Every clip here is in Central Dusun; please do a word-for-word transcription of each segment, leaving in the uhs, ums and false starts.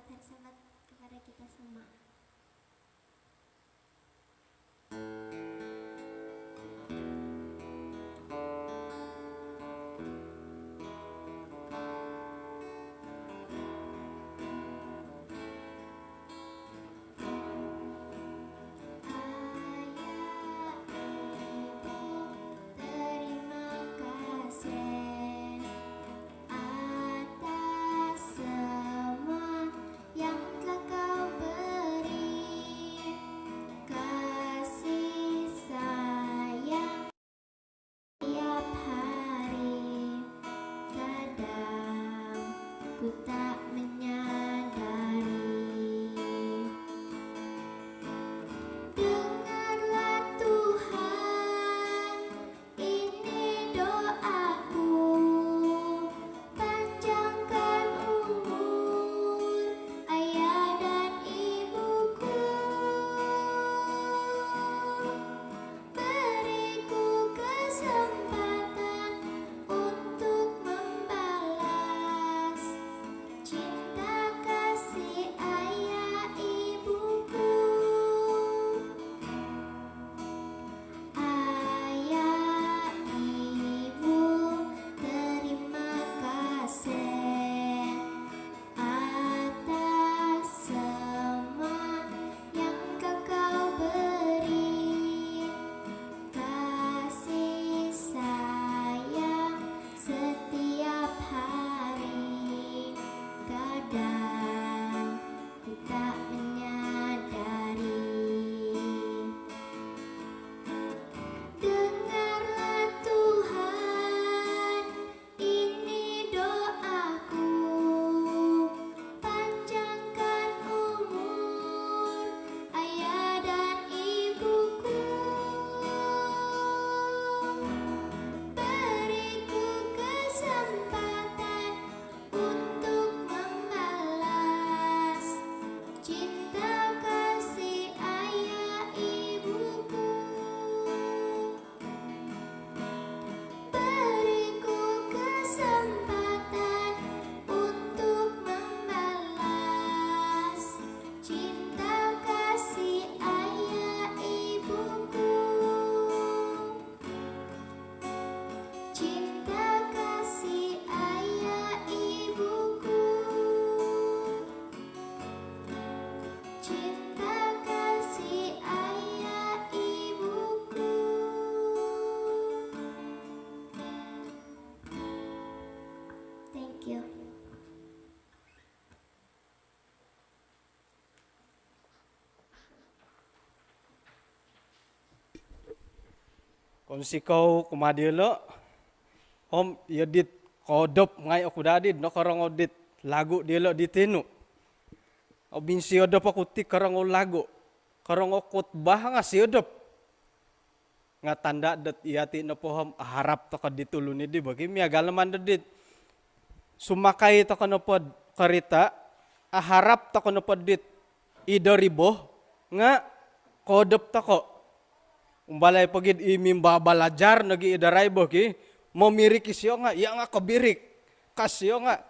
Tersahabat kepada kita semua. Ayah, Ibu, terima kasih atas semua yang telah Kau beri. Kasih sayang tiap hari, kadang ku tak menyadari. Dengarlah Tuhan, ini doaku, panjangkan umur ayah dan ibuku. Beriku kesempatan untuk membalas cinta kasih ayah ibuku. Ayah, Ibu, terima kasih atas semua yang Kau beri. Kasih sayang setiap hari, kadang ku tak menyadari. Dengarlah Tuhan, ini doaku, panjangkan umur ayah dan ibuku. Beriku kesempatan untuk membalas cinta kasih ayah ibuku. Beriku kesempatan untuk membalas cinta kasih ayah ibuku. Cinta kasih ayah ibuku. Cinta kasih ayah ibuku. Thank you. Kounsikou kumaa diolo. Om iyo dit koodop ngai oku daa dit nokorongou dit lagu diolo di tinu. Om insiodop oku ti korongou lagu, korongou khutbah nga siodop. Nga tanda dot iyati nopo om aharap toko dit tulun idi bo ki, miagal no maan do dit sumakai toko nopo do korita, aharap toko nopo dit i driver nga koodop toko. Umbalai pogi di mimbabalajar nogi i driver ki, momirik isio nga iya nga kobirik. Ka isio nga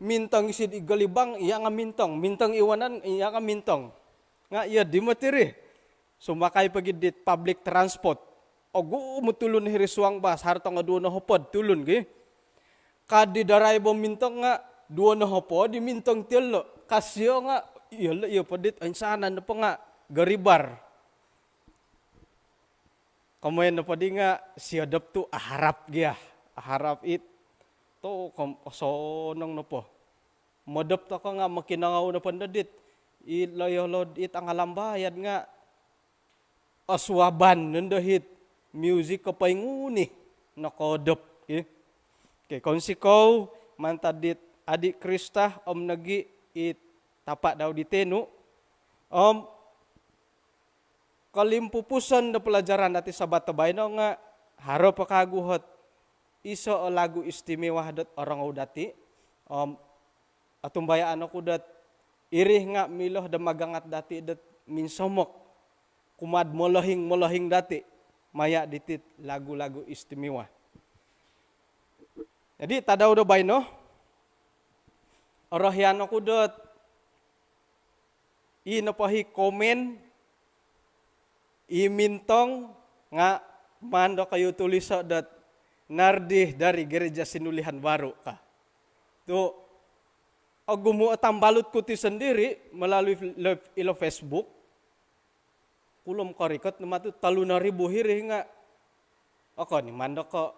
mintong isido i golibang, iya nga mintong, mintong i wanan, iya nga mintong. Nga iyo di moti ri. Sumakai pogi dit public transport, ogumu tulun hiri suang bas, haro tongo duo nohopod tulun ki. Ka di driver mintong nga duo nohopod i mintong tiolo. Ka isio nga, iyolo iyo po dit oinsanan nopo nga driver. Komoyon nopo di nga siodop tu aharap gia. Aharap it tu kom-, osonong nopo. Modop toko nga mokinongou nopo ndo dit i loyolod it angalambayad nga osuaban nondo hit muzik kopoinguni nokoodop, ki. Okey, kounsikou mantad dit Adi Krista om nogi it tapa dau di tinu. Om kolimpupuson do pelajaran dati Sabat do baino nga haro po kagu ot iso o lagu istimewa dot orongou dati. Om otumbayaan oku dot iri nga milo do magangat dati dot minsomok kumaa do molohing-molohing dati maya ditit lagu-lagu istimewa. Jadi tadau do baino, orohian oku dot I nopo hi komen, i mintong nga maan dokoyu tuliso dot Nardi dari Gereja Sinulihan Baru ka. Tu ogumu o tambalut ku ti sendiri melalui live ilo Facebook. Kulom korikot no matu tolu no ribu hiri nga okon i maan doko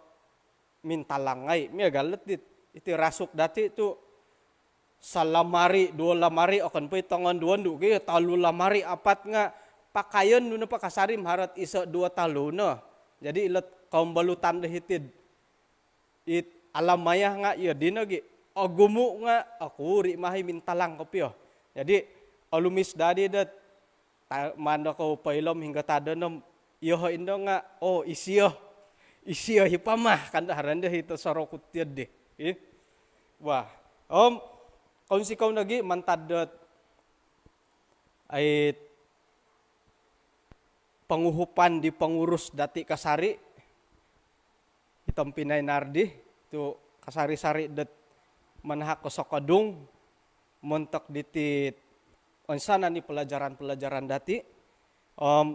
mintalang ngai. Miagal dit iti rasuk dati tu salamari, duo lamari, okon po i tongon duo ndu gi, tolu lamari, apat nga pakayon nu nopo kasari om haro ot iso duo tolu no. Jadi ilo kombalutan do hiti'd it alamaya nga iyo dino gi ogumu nga okuri mahi mintalang kopio. Jadi olumis dadi dot ta-, maan dokou poilom hinggo tadon om iyoho indo nga, oh, isio. Isio hi pama kan do haro indo hi tosorou ku tiodi. Ih. Wah. Om kounsikou nogi mantad dot ait ponguhupan di pongurus dati kasari, i tompinai Nardi, tu kasari-sari dot manahak kosokodung montok diti oinsanan i pelajaran-pelajaran dati. Om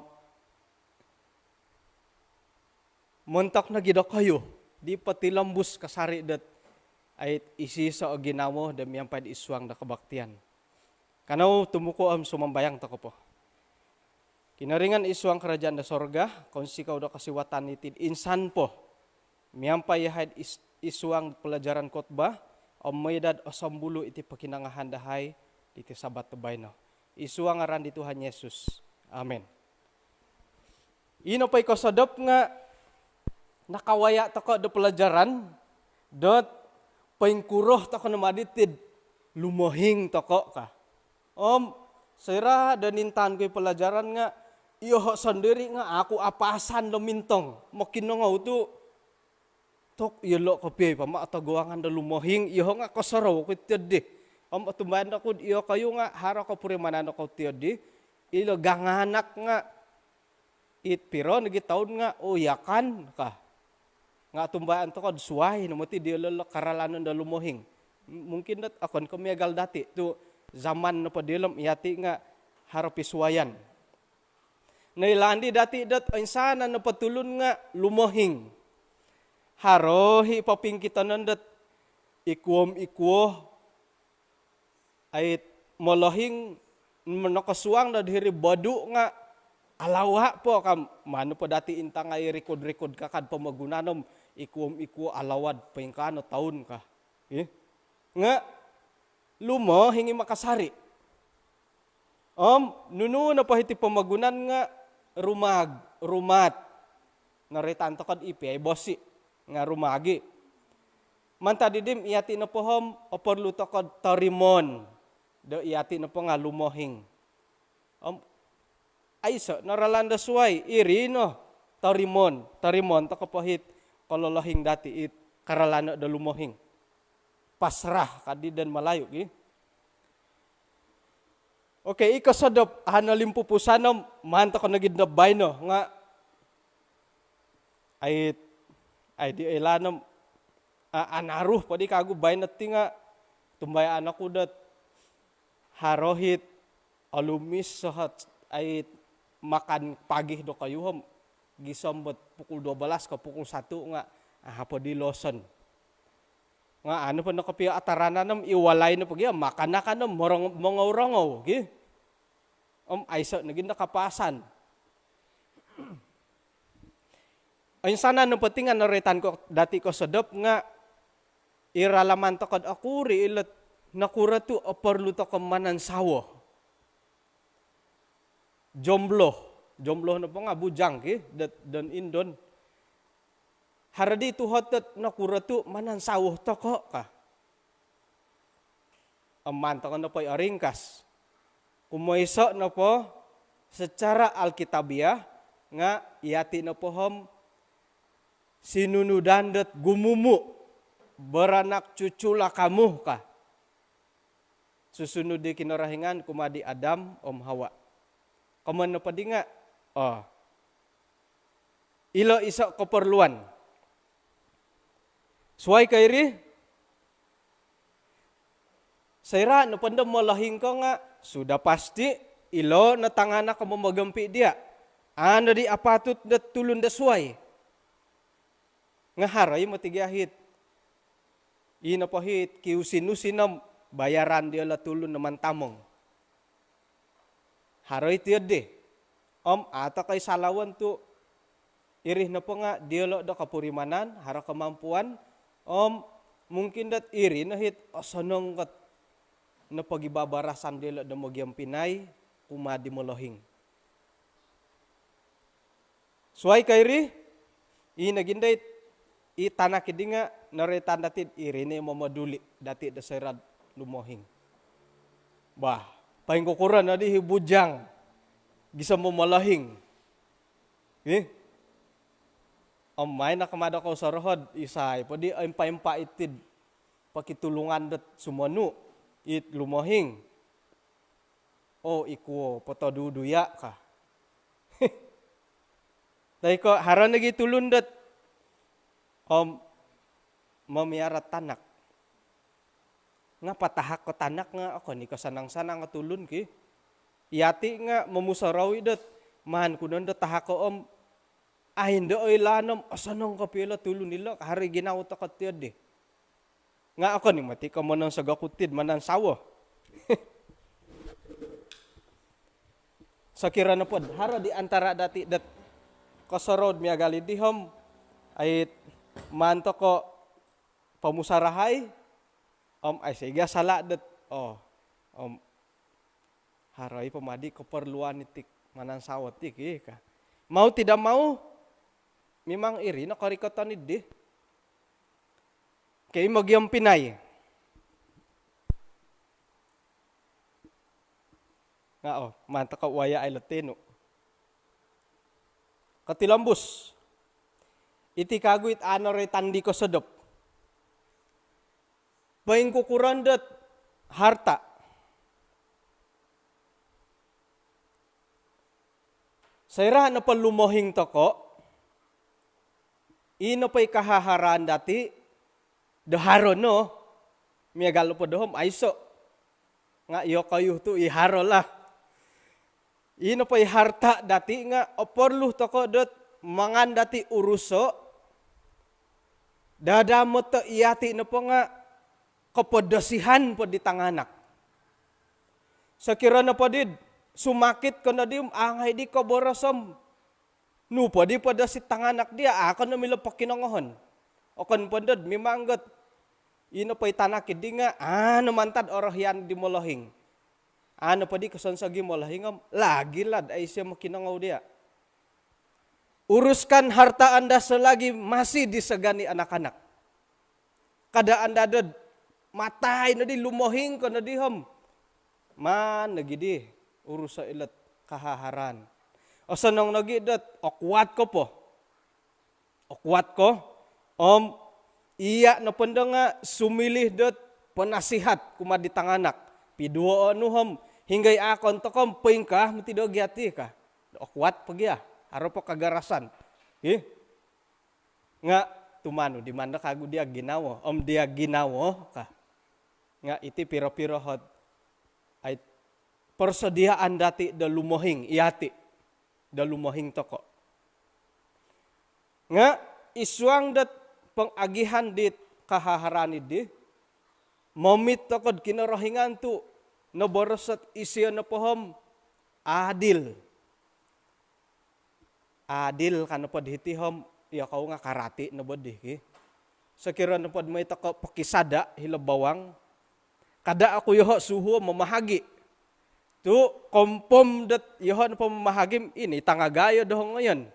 montok nogi dokoyu di potilombus kasari dot ait isoiso o ginawo do miampai id suang do kebaktian. Kanou tumuku om sumambayang tokou po. Kinorohingan id suang kerajaan do sorga, kounsikou do kosiwatan iti'd insan po miampai yahai'd is-, id suang pelajaran khotbah om mooi dot osombulu iti pokinongohan dahai diti Sabat do baino. Id suang ngaran di Tuhan Yesus. Amin. Ino po i kosodop nga nakawaya tokou do pelajaran dot poingkuro tokou no maa diti'd lumohing tokou ka. Om soira do nintaan ku i pelajaran nga iyoho sondiri nga au ku apasan do mintong. Mokinongou tu tok iyolo kopio i pama o toguangan do lumohing, iyoho nga kosorou ku tiodi. Om otumbayaan doku do iyokoyu nga haro kopurimanan dokou tiodi, ilo ganganak nga it piro nogi toun nga, oh, iya kan ka. Nga otumbayaan tokou do suai no moti diolo lo karalanon do lumohing. M-, mungkin dot okon ko miagal dati tu zaman nopo diolo om iyati nga haro pisuayan. Noilaan di dati dot oinsanan nopo tulun nga lumohing. Haro hi popingkitonon dot ikuo om ikuo ait molohing, nokosuang do hiri bodu nga alawa po ka. Maan nopo dati intangai rikud-rikud kaka'd pomogunan om ikuo om ikuo alawa'd poingkaa no toun ka. Ih. Nga lumohing i makasari. Om nunu nopo hiti pomogunan nga rumaag, rumaat. Noroitan tokou do i piai bosi nga rumaag i. Mantad diri om iyati nopo om oporlu tokou do torimoon do iyati nopo nga lumohing. Om aiso no ralan do suai, iri no torimoon, torimoon tokou po hit kololohing dati, it karalano do lumohing. Pasrah kadi don Malayu gi. Okey, i kosodop, hano limpupusan om maan tokou nogi do baino nga ai, ai di oilaan om, a, anaru po di kagu baino ti nga tumbayaan oku dot haro hit olumis sohot ai makan pagi dokoyu om gisom dot pukul dua belas ko pukul satu nga, aha po di loson. Nga anu po no kopio ataranan om i walai nopo gi om makan-akan om morong-, mongou-rongou gi. Om aiso nogi do kapasan. Oinsanan nopo ti nga noroitan ko dati kosodop nga i ralaman tokou do okuri ilo, nokuro tu oporlu tokou manansawo. Jomblo, jomblo nopo nga bujang ki, dot don indon. Haro di tuhot dot nokuro tu manansawo tokou ka. Om maan tokou nopo i oringkas. Kumoiso nopo secara Alkitabiah nga iyati nopo om sinunudan dot gumumu, beranak cuculah kamu ka. Susunud di Kinorohingan kumaa di Adam om Hawa. Komoyon nopo di nga, oh, ilo iso keperluan. Suai ko iri, soira nopo do molohing ko nga sudah pasti ilo no tanganak o momogompi diya'. Ano di apatut dot tulun do suwai. Nga' haro i moti gia hit. I nopo hit kiusin-usin om bayaran diyolo' tulun do mantamong. Haro i tiyo di. Om a' toko' i salawon tu' iri nopo nga' diyolo' do kopurimanan, haro kemampuan, om mungkin dot iri no hit osonong kot nopogibabarasan diyolo' do mogiampinai kumaa di molohing. Suwai ko iri, i nogi ndo i tanak iddi nga' noroitan dati'd iri no i momoduli' dati' do soira'd lumohing. Bah, poingkukuro noddi i bujang gisom momolohing. Ih. Om main no kama' do kou sorohod, isai poddi oimpa-impa iti'd pokitulungan dot sumonu' it lumohing. O, ikuo potoduduya' ka. Toi ko' haro nogi tulun dot om momiara tanak. Nga' patahak ko tanak nga' okon i ko' sanang-sanang o tulun ki. Iyati' nga' momusorou i' dot maan ku nondo tahako' om aindo' oilaan om osonong kopio ilo tulun ilo, haro i ginawo toko' tiyo di. Nga' okon i' moti' ko' mononsog oku ti'd manansawo. Sokiro nopod haro di antara dati' dot kosoroud miagal iddi om ai maan toko' pomusarahai om aiso' i' gia sala' dot, oh, om haro i' po maddi koporluan iti manansawo ti ki ka. Mau tidak mau, memang iri no korikoton iddi. Kei mogiampinai. Nga' o, maan toko' waya' ai lo tinu'. Kotilombus. Iti kagu it a' noroitan di kosodop. Poingkukuron dot harta'. Soira' nopo lumohing toko', i nopo i kahaharaan dati' do haro no, miagal nopo doho' om aiso'. Nga' iyokoyu tu' i haro lah. I nopo i harta' dati' nga' oporlu toko' dot mangan dati' uruso', dadamot do iyati' nopo nga' kopodosihan po di tanganak. Sokiro nopo di'd sumakit ko noddi om a' ngai' di koboros om nu poddi podosi tanganak diya', a' ko no milo pokinongohon. Okon po ndo'd mimang got i nopo i tanak iddi nga' a' no mantad orohian di molohing. A' no poddi kosonsog i molohing om lagi lad ai isio mokinongou diya'. Uruskan harta anda selagi masih disegani anak-anak. Kada' anda dod matai noddi, lumohing ko noddi om maan nogi di uruso' ilot kahaharaan. Osonong nogi dot okuat ko po. Okuat ko om iya' nopondo nga' sumiliu dot penasihat kumaa di tanganak. Piduo' onu om hinggo i akon toko' om poingkaa moti do gia ti ka. Okuat po gia, haro po kagarasan. Ih. Nga' tumanud i' mantad kagu diya' ginawo om diya' ginawo ka. Nga' iti piro-piro hot ai persediaan dati' do lumohing, iyati' do lumohing toko'. Nga' id suang dot pongagihan dit kahaharaan iddi, momit toko'd Kinorohingan tu' noboros ot isio nopo om adil. Adil ka nopod hiti om iyokou nga' karati' nopod di ki. Sokiro nopod moi toko' pokisada' hilo bawang, kada' oku iyoho' suhuo' mamahagi'. Tu' kompom dot iyoho' nopo mamahagi' om ino i tangagayo do hongoyon.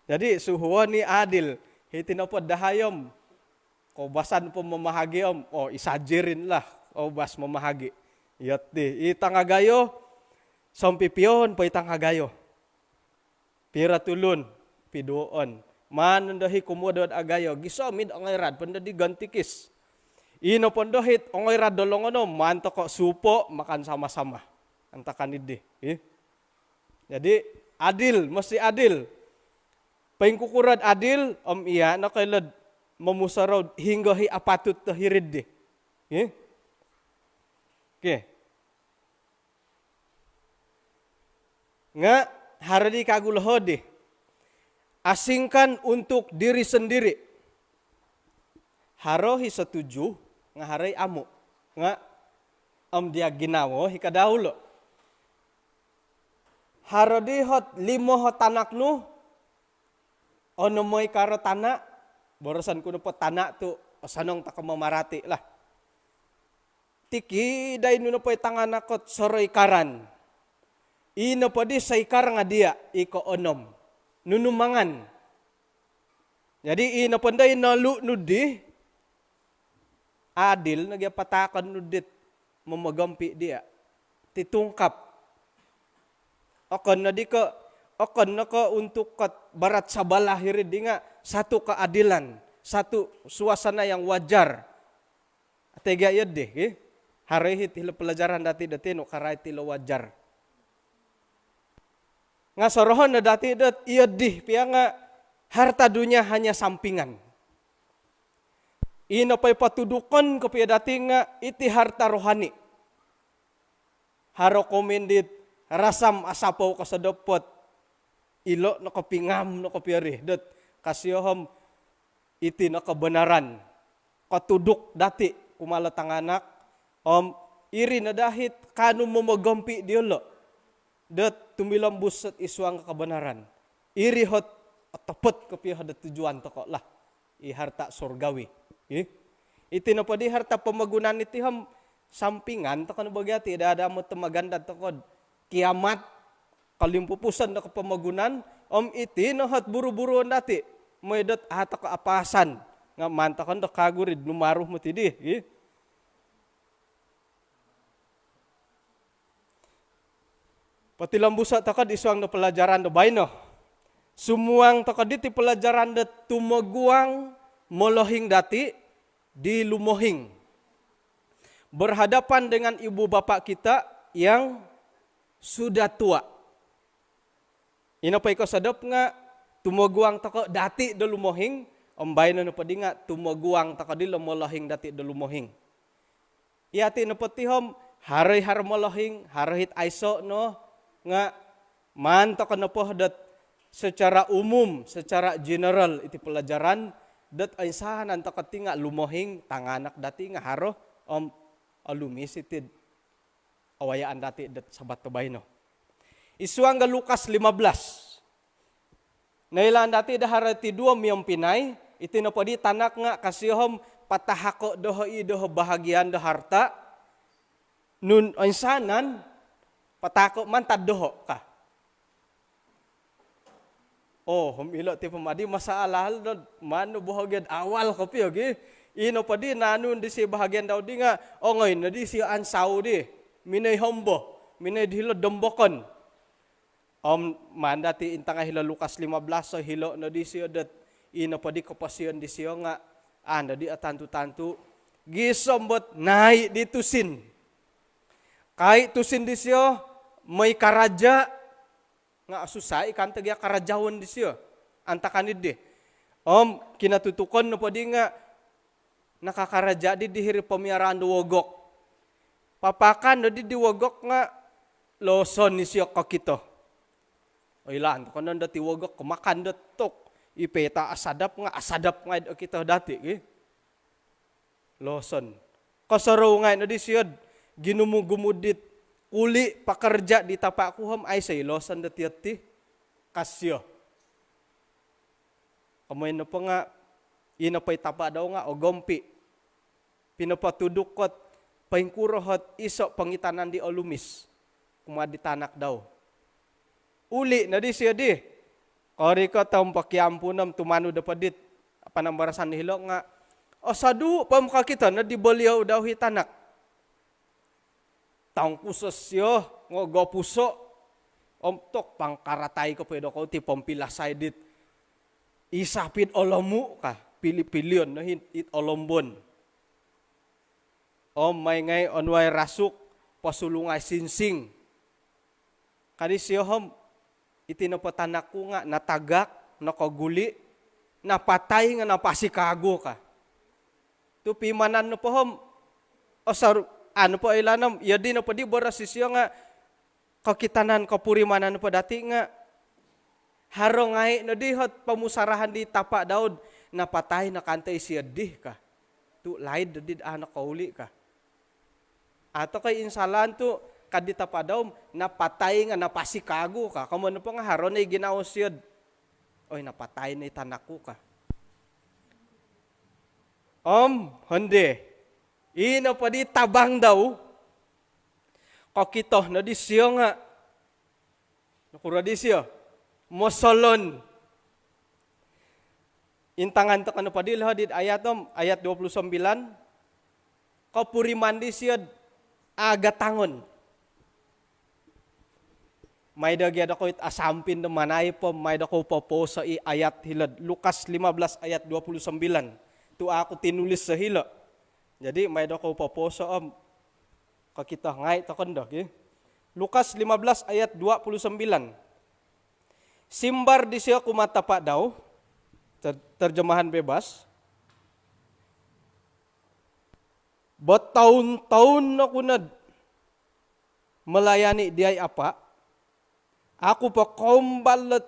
Jadi suhuo' ni adil. Hiti nopod dahai om koubasan po mamahagi' om, oh, i sajirin lah koubas mamahagi'. Iyo ti, i tangagayo sompipion po i tangagayo. Piro tulun? Piduoon. Maan nondo i kumodod agayo gisom id ongoirad pondo di gontikis. Ino pondo it ongoirad do longon om maan toko' supo makan sama-sama. Antakan iddi. Ih. Jadi adil, mesti adil. Poingkukuro'd adil om iya' no koilo'd momusorou hinggo i apatut do hiri'ddi. Ih. Okey. Nga haro di kagu loho di, asingkan untuk diri sendiri. Haro i setuju, nga haro i amu. Nga om dia ginawo i kadaulo. Haro di hot limo hot tanak nu, onom moi karo tana, boroson ku nopo tana tu osonong toko mamarati lah. Tikid ai nu nopo i tanganak ot soroikaran. I nopo di soikar nga dia, i koonom. Nunu mangan. Jadi i nopo ndo i nolu nu di, adil no gia pataakon nu dit momogompi dia. Titungkap. Okon no di ko, okon no ko untuk kot barat sabalah iri di nga satu keadilan, satu suasana yang wajar. Tega iyo di, ki? Haro i hit hilo pelajaran dati, dati no karai tilo wajar. Nga sorohon no dati dot iyo di pia nga harta dunia hanya sampingan. Ino po i patudukon kopio dati nga iti harta rohani. Haro komen dit rasam asapou kosodop ot ilo no kopingam no kopio ri dot ka sio om iti no kebenaran. Kotuduk dati kumaa lo tanganak om iri no dahit kaanu momogompi diolo dot tumilombus ot id suang kebenaran. Iri hot otopot kopio hot dot tujuan toko lah. I harta surgawi. Ih. Iti nopo di harta pomogunan iti om sampingan toko no bagi ati, daa daa mo temaganda toko kiamat, kolimpupuson do kopomogunan, om iti no hot buru-buruon dati. Moi dot a toko apasan, nga maan toko no do kagurid numaruh moti di, ih. Potilombuso toko id suang do pelajaran do baino. Sumuang toko diti pelajaran do tumoguang molohing dati di lumohing. Berhadapan dengan ibu bapa kita yang sudah tua. Ino po i kosodop nga tumoguang toko dati do lumohing, om baino nopo di nga tumoguang toko dilo molohing dati do lumohing. Iti nopo ti om haro i haro molohing, haro hit aiso no, nga maan toko nopo dot secara umum, secara general iti pelajaran dot oinsanan toko ti nga lumohing, tanganak dati nga haro om olumis iti awayaan dati dot Sabat do baino. Id suang do Lukas lima belas. Noilaan dati do haro iti duo miompinai, iti nopo di tanak nga ka sio om patahako doho i doho bahagian do harta, nung oinsanan patahako mantad doho ka. Oh, om ilo ti pama di masalah do maan nu bahagian awal kopio gi. Ino po di naanu disio bahagian dau di nga ongoi no disio ansau di. Minoi hombo, minoi di hilo dombokon. Om maan dati intangai hilo Lukas lima belas, so hilo no disio dot ino po di koposion disio nga ando di atantu-tantu gisom dot nai di tusin. Kai tusin disio moi karaja nga susah i kan tegi karajaon disio antakan di. Om kinatutukon nopo di nga nakakaraja di di hiri pemiaraan do wogok. Papaakan no di di wogok nga loson isio kokito. Oilaan toko no dati wogok ko makan do tok. I peta asadap nga asadap ngai do okito dati gi. Loson. Kosorou ngai no disio ginumu-gumu dit kuli pekerja di tapa ku om aiso i loson dati oti. Ka sio. Komoyon nopo nga ino po i tapa dau nga ogompi. Pinopotuduk ot poingkuro ot iso pongitanan di olumis kumaa di tanak dau. Uli no disio di. Korikot om pokiampun om tumanud nopo dit panambarasan hilo nga osodu po om kokito no di beliau dau i tanak. Tongkuso sio, ngogopuso, om tok pangkaratai kopio dokou ti pompilasai dit. Isap it olomu ka, pili-pilion no hit, it olombon. Om mai ngai onuai rasuk, posulungai sinsing. Ka disio om, iti nopo tanak ku nga natagak, nokoguli, napatai nga napasi kagu ka. Tu pimanan nopo om, osor, anu po ilaan om, iyo di nopo di boros disio nga, kokitanan, kopurimanan po dati' nga' haro ngai' noddi hot pomusarahan di tapa' dau'd napatai no kanto isio ddi ka. Tu' laid noddi'd a' nokouli' ka. Ato koi insalaan tu' kaddi tapa' dau, napatai nga' napasi kagu ka. Komoyon nopo nga' haro no i ginawo sio'd, oi, napatai no i tanak ku ka. Om honde, ino poddi tabang dau, kokito noddi sio nga' nokuro di sio mosolon. Intangan toko no poddi lo hodi'd ayat om, ayat dua puluh sembilan, kopuriman di sio'd agatangon. Mai do gia dokou it asampin do manaip om mai dokou popouso' i ayat hilo'd Lukas lima belas ayat dua puluh sembilan. Tu' a' ku tinulis so hilo'. Jadi mai dokou popouso' om kokito ngai' toko ndo gi. Lukas lima belas ayat dua puluh sembilan. Simbar disio kumaa tapa' dau, ter-, terjemahan bebas, "Bataun-taun oku nod melayani diai, Apa'. Aku po koumbal dot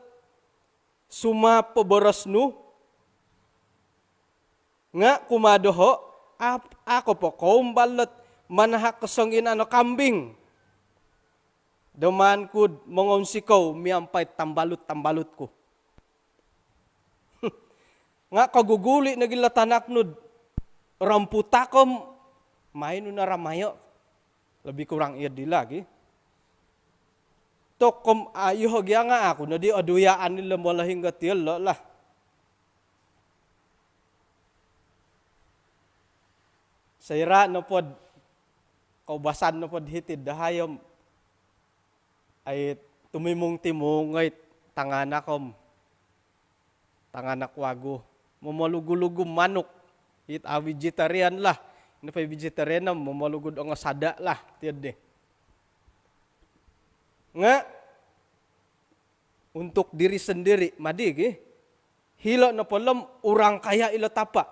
sumaap po boros nu, nga' kumaa doho', a' ko po koumbal dot manahak do songinan o kambing do maan ku'd mongounsikou miampai'd tambalut-tambalut ku." Nga' koguguli' nogi' lo tanak nu'd romputak om mai nu no ramayo'. Lebih kurang iyo ddi lagi. Tok om a' iyoho' gia nga' aku noddi oduyaan ilo molohing got iyolo' lah. Soira' nopod koubasan nopod hiti'd dahai om ai tumimung-timung oi tanganak om tanganak wagu, momolugu-lugu manuk. It a' vegetarian lah. Ino po i vegetarian om momolugu'd ongo sada' lah tiyo ddi. Nga' untuk diri sendiri madi gi. Hilo' nopo lo om orang kaya ilo tapa'.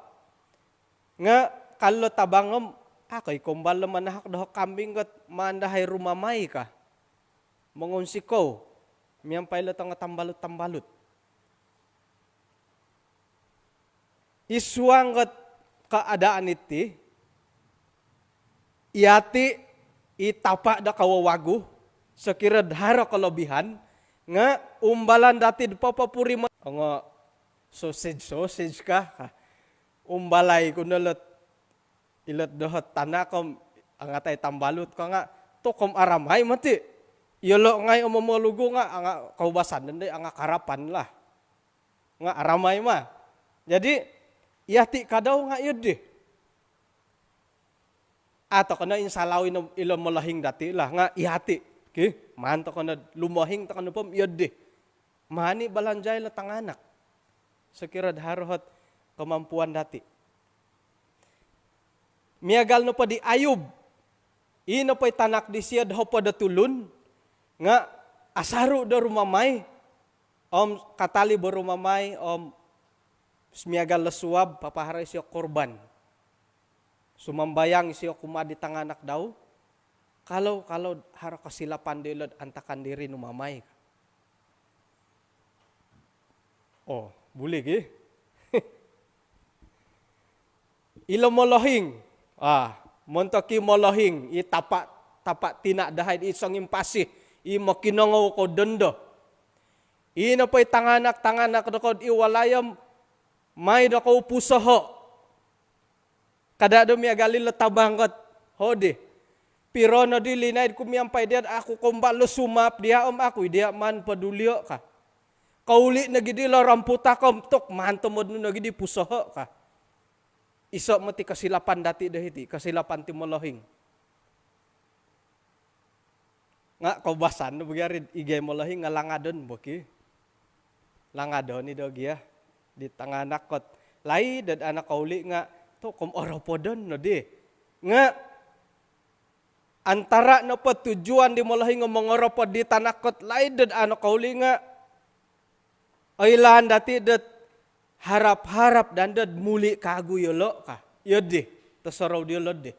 Nga' ka lo tabang om, a' ko i koumbal lo manahak doho' kambing got maan dahai rumamai ka, mongounsikou miampai lo tongo tambalut-tambalut. I suang got keadaan iti, iyati' i tapa' do kawawagu, sokiro'd haro kolobihan, nga' umbalan dati'd popopuriman ongo sausage, sausage ka, ka. Umbalai ku no lot ilot doho' tanak om angatai tambalut ka nga' tok om aramai moti'. Iyolo' ngai' om momolugu nga' anga' koubasan nondo i anga' karapan lah. Nga' aramai ma. Jadi iyati' ka dau nga' iyo ddi. A' toko no insalau ino ilo molohing dati' lah nga' iyati' ki. Maan toko no lumohing toko nopo om iyo ddi. Maan i balanjai lo tanganak sokiro'd haro hot kemampuan dati'. Miagal nopo di Ayub, ii nopo i tanak disio'd hopod o tulun nga' asaru' do rumamai om katalib o rumamai om sumiagal do suab papaharo isio korban. Sumambayang isio kumaa di tanganak dau, kalau, kalau haro kosilapan dilo'd antakan diri nu mamai. Oh, buli gi. Ilo molohing. Ah, montok i molohing, i tapa', tapa' tina' dahai di songimpasi, i mokinongou kou dondo. Ii nopo i tanganak-tanganak doko'd i walai om mai dokou pusoho'. Kada' do miagal ilo tabang got hodi. Piro noddi linaid ku miampai diya' a' ku koumbal lo sumaap diya' om a' ku i diya' maan podulio' ka. Kouli' nogi' dilo romputak om tok maan tomod nu nogi' di pusoho' ka. Iso' moti kosilapan dati' do hiti, kosilapan ti molohing. Nga' koubasan no bo gia ri i gia molohing nga' langadon bo ki. Langadon i do gia di tanganak kot laid dot a' nokouli' nga' tok om oropodon noddi. Nga' antara' nopo tujuan di molohing om mongoropod di tanak kot laid dot a' nokouli' nga' oilaan dati' dot harap-harap dando'd muli' kaagu iyolo' ka. Iyo ddi, tosorou diyolo'ddi.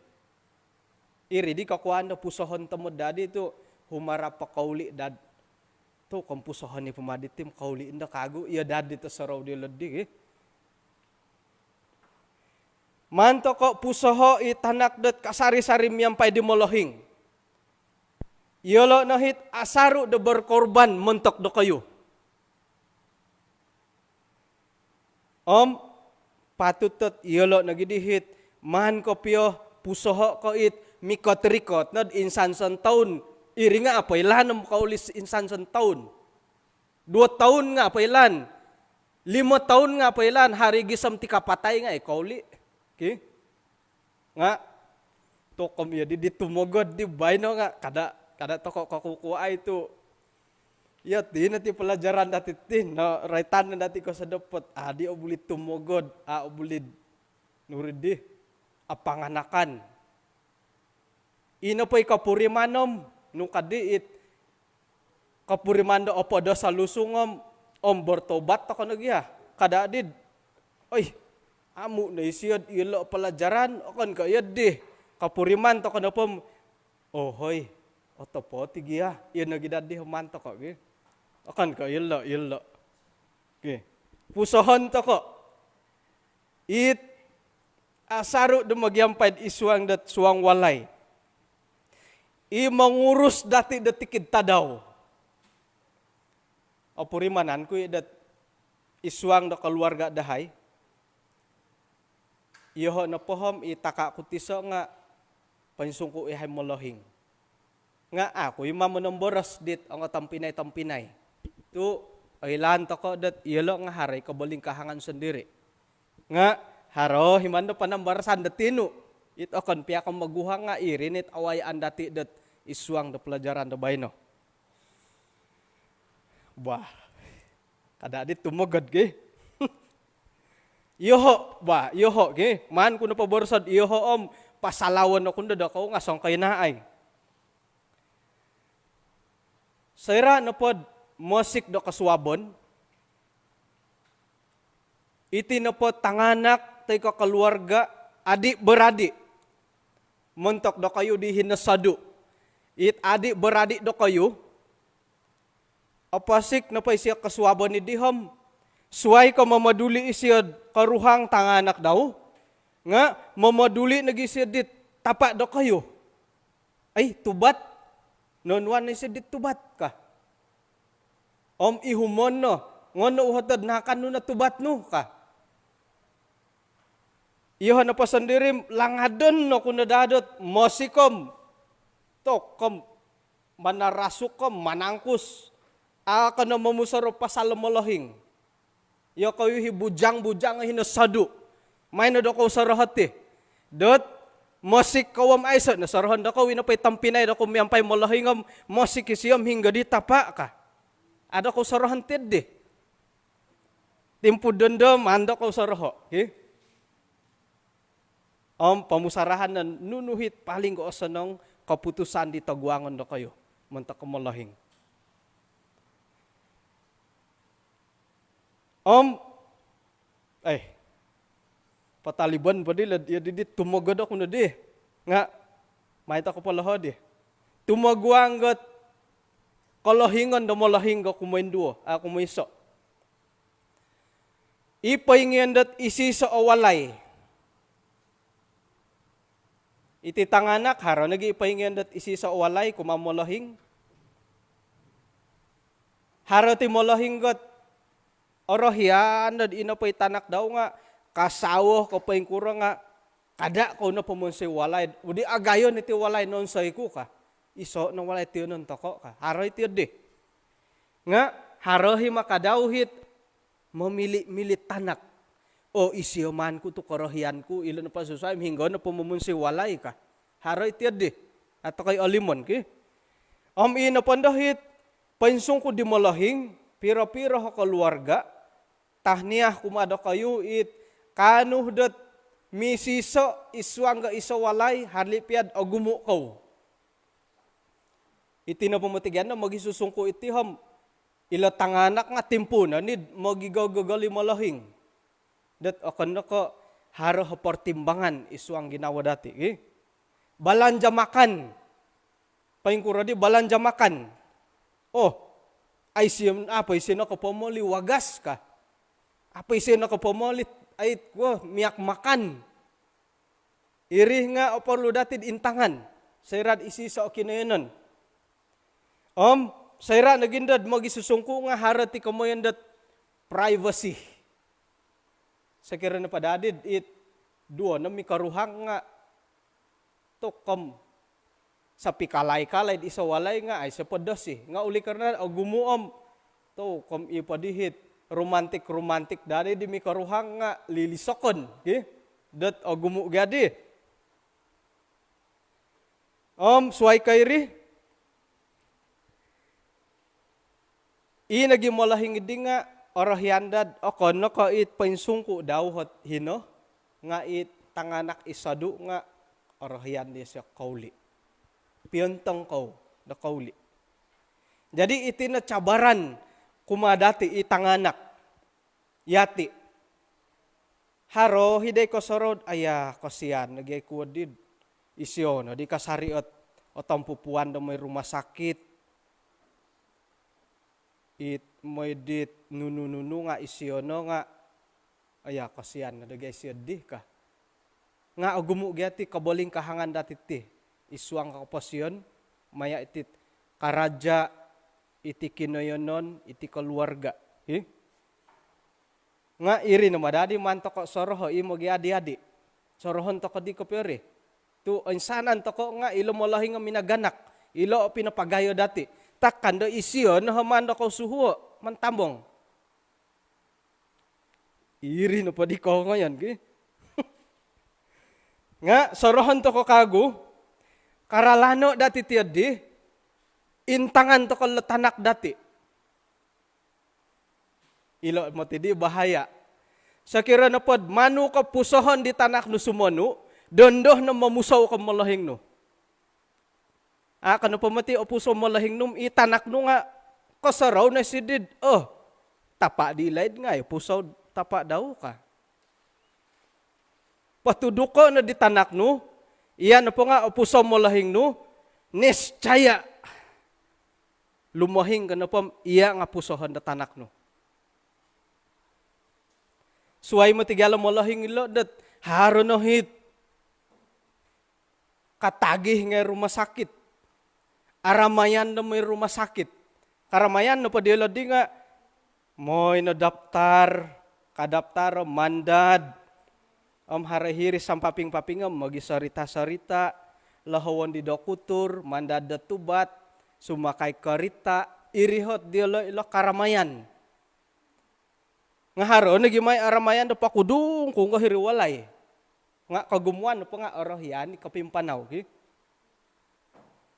Iri di kokuwaan do pusohon tomod dadi tu' humarap po kouli' dad. Tu' kompusohon i' po madi ti kouli' indo kagu, iyo dad di tosorou di loddi gi. Maan toko' pusoho' i tanak dot kasari-sari miampai di molohing. Iyolo' no hit asaru' do berkorban montok dokoyu. Om patut dot iyolo' nogi di hit maan kopio pusoho' ko' it mikot-rikot nod insan sontoun, iri nga' apoilaan om koulis insan sontoun. Duo toun nga' apoilaan. Limo toun nga' apoilaan, hari gisom ti kapatai nga' i kouli'. Ki? Nga' tokom iyo di, di tumogod di baino nga' kada, kada toko' kokukuai tu'. Iyo ti no ti pelajaran dati ti, no, roitan no dati kosodopot. A' di obuli tumogod, a' obuli nuriddi. Apanganakan. Ino po i kopuriman om, nu kaddi it kopuriman do opod o salusung om, om bertobat toko' nogi ha. Kada' did, oi, amu' no isio'd ilo' pelajaran, okon ko' iyo di. Kopuriman toko' nopo om, ohoi, otopot i' gi ha. Iyo nogi daddi maan toko' gi. Okon ko' ilo', ilo'. Ki. Pusohon toko'. It asaru' do mogiampai'd isuang dot suang walai. I mongurus dati' do tikid tadau. Opurimanan ku i' dot isuang do koluarga' dahai. Iyoho' nopo om i taka' ku tiso' nga' poinsungku' iyahai molohing. Nga' aku i' ma monomboros dit ongo tompinai-tompinai. Tu' oilaan toko' dot iyolo' nga' haro i' kobolingkahangan sondiri'. Nga' haro i' mando panambarasan do tinu'. It okon pia ko' moguhang nga' iri nit awayaan dati' dot isuang do pelajaran do baino. Bah, kada' dit tumogod gi. Iyoho', bah, iyoho' gi. Maan ku nopo borosod iyoho' om pasalawon oku ndo dokou nga' songkoinahai. Soira' nopod mosik do kosuabon, iti nopo tanganak toi ko' koluarga', adi' beradi', montok dokoyu di hinosodu'. It adi' beradi' dokoyu, oposik nopo isio kosuabon iddi om, suwai ko' momoduli' isio'd koruhang tanganak dau, nga' momoduli' nogi isio'd dit tapa' dokoyu. Ai, tubat. Noonuan no isio'd dit tubat ka. Om ihumon no, ngono uhotod naakan nu no tubat nu ka. Iyoho' nopo sondiri' langadon oku no daa dot mosik om, tokom manarasuk om manangkus. A' ko no momusorou pasal o molohing. Iyokoyu i bujang-bujang o hinosodu'. Maan no dokou sorohon ti dot mosik kou om aiso' no sorohon dokou, ino po i tompinai dokou miampai molohing om mosik isio om hinggo di tapa' ka. A' dokou sorohon ti di. Timpu dondo maan dokou soroho', ki. Om pomusarahan no nunu it paling ko' osonong koputusan di toguangon dokoyu montok o molohing. Om, eh, patalibon po di lo, iyo di, di tumogod oku no di. Nga' mai toko' poloho' di. Tumoguang got kolohingon do molohing ko' kumoinduo, a, kumoiso'. I poingion dot isiso' o walai. Iti tanganak, haro nogi' i poingion dot isiso' o walai kumaa molohing. Haro ti molohing got orohian dot ino po i tanak dau nga' kasawo ko' poingkuro nga' kada' kou no pomonsoi walai. Udi agayo niti walai nonsoi ku ka. Iso' no walai tiyonon toko' ka. Haro i tiyo di. Nga' haro i makadau it momili-mili tanak. O, isio maan ku tu korohian ku, ilo nopo susuai om hinggo nopo momonsoi walai ka. Haro i tiyo di. Atau koi olimon ki. Om ino pondo it poinsungku di molohing, piro-piro o koluarga, tahniah kumaa dokoyu it kaanu dot misiso' isuang ga iso walai, hali' pia'd ogumu' kou. Iti nopo moti gia no mogisusungku iti om ilo tanganak nga' timpu no nid mogigogogol i molohing. Dot okon no ko' haro o pertimbangan isuang ginawo dati, ki. Balanja makan. Poingkuro di balanja makan. Oh, a' isio, a' po isio nokopomoli wagas ka. A' po isio nokopomoli, ai, kuo, minyak makan. Iri nga' oporlu dati'd intangan soira'd isoiso' o kinoiyonon. Om soira' nogi' ndo'd mogisusungku' nga' haro ti komoyon dot privacy. Sokiro nopo dadi'd it duo no mikoruhang nga' tu' kom sopikalai-kalai'd iso walai nga' aiso po dosi. Nga' oleh karana ogumu' om tu' kom i po di hit romantik-romantik dadi di mikoruhang nga' lilisokon, ki? Dot ogumu' gadi. Om suwai ko iri, i nogi molohing di nga' orohian dad, okon no ko' it poinsungku' dau hot hino, nga' it tanganak i sodu' nga' orohian disio kouli'. Piontong kou do kouli'. Jadi iti no cabaran kumaa dati' i tanganak yati'. Haro hi dai kosorou, aya, kosian nogi ai kuo di, isio no di kasari ot otompupuan do moi rumah sakit. It moi dit nunu-nunu nga' isio no nga', aya, kosian no dogi ai isio di ka. Nga' ogumu' gia ti kobolingkahangan dati' ti id suang koposion maya' iti karaja, iti kinoiyonon, iti koluarga. Hi? Nga' iri no ma dadi maan toko' soroho' i mogiadi-adi. Sorohon toko' di kopio ri. Tu' oinsanan toko' nga' ilo molohing o minaganak, ilo o pinopagayo dati'. Takan do isio no ho maan do kousuhuo' mantambong. Iri nopo di kongoyon, ki? Nga' sorohon toko' kagu, karalano' dati' tiyo di, intangan toko' lo tanak dati'. Ilo' moti di bahaya. Sokiro nopod manu ko pusohon di tanak nu sumonu, dondo no momusou ko molohing nu. A' ko nopo moti opuso molohing nu, i tanak nu nga' kosorou no sidid, oh, tapa' di laid ngai' opuso tapa' dau ka. Potuduko' no di tanak nu, iya nopo nga' opuso molohing nu, niscaya lumohing ko nopo iya nga' pusohon do tanak nu. Suwai moti gia lo molohing ilo dot haro no hit katagih ngai' rumah sakit. Aramayan do moi rumah sakit. Karamayan nopo diyolo' di nga' moi no daftar, kadaftar, mandad. Om haro hiri sampaping-paping om mogisorita-sorita, lohowon di dokutur, mandad do tubat, sumakai korita, iri hot diyolo' ilo karamayan. Nga' haro nogi mai aramayan do pokudung kunggo hiri walai. Nga' kogumuan nopo nga' orohian i kopimpanau, ki?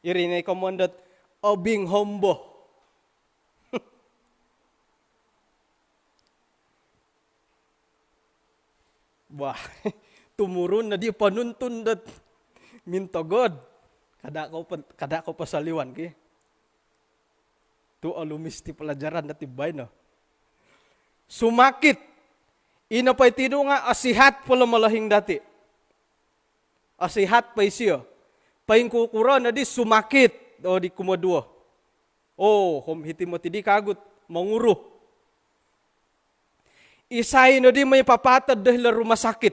Iri no i komon dot obing hombo. Wah, tumurun no di ponuntun dot mintogod. Kada' kou po, kada' kou posoliwan, ki? Tu' olumis ti palajaran dati' baino. Sumakit. Ino po iti du nga' osihat po lo molohing dati'. Osihat po isio. Poingkukuro no di sumakit. O, di kumoduo. O, hom hiti moti di kagu ot monguru. Isai no di moi papatod do hilo rumah sakit.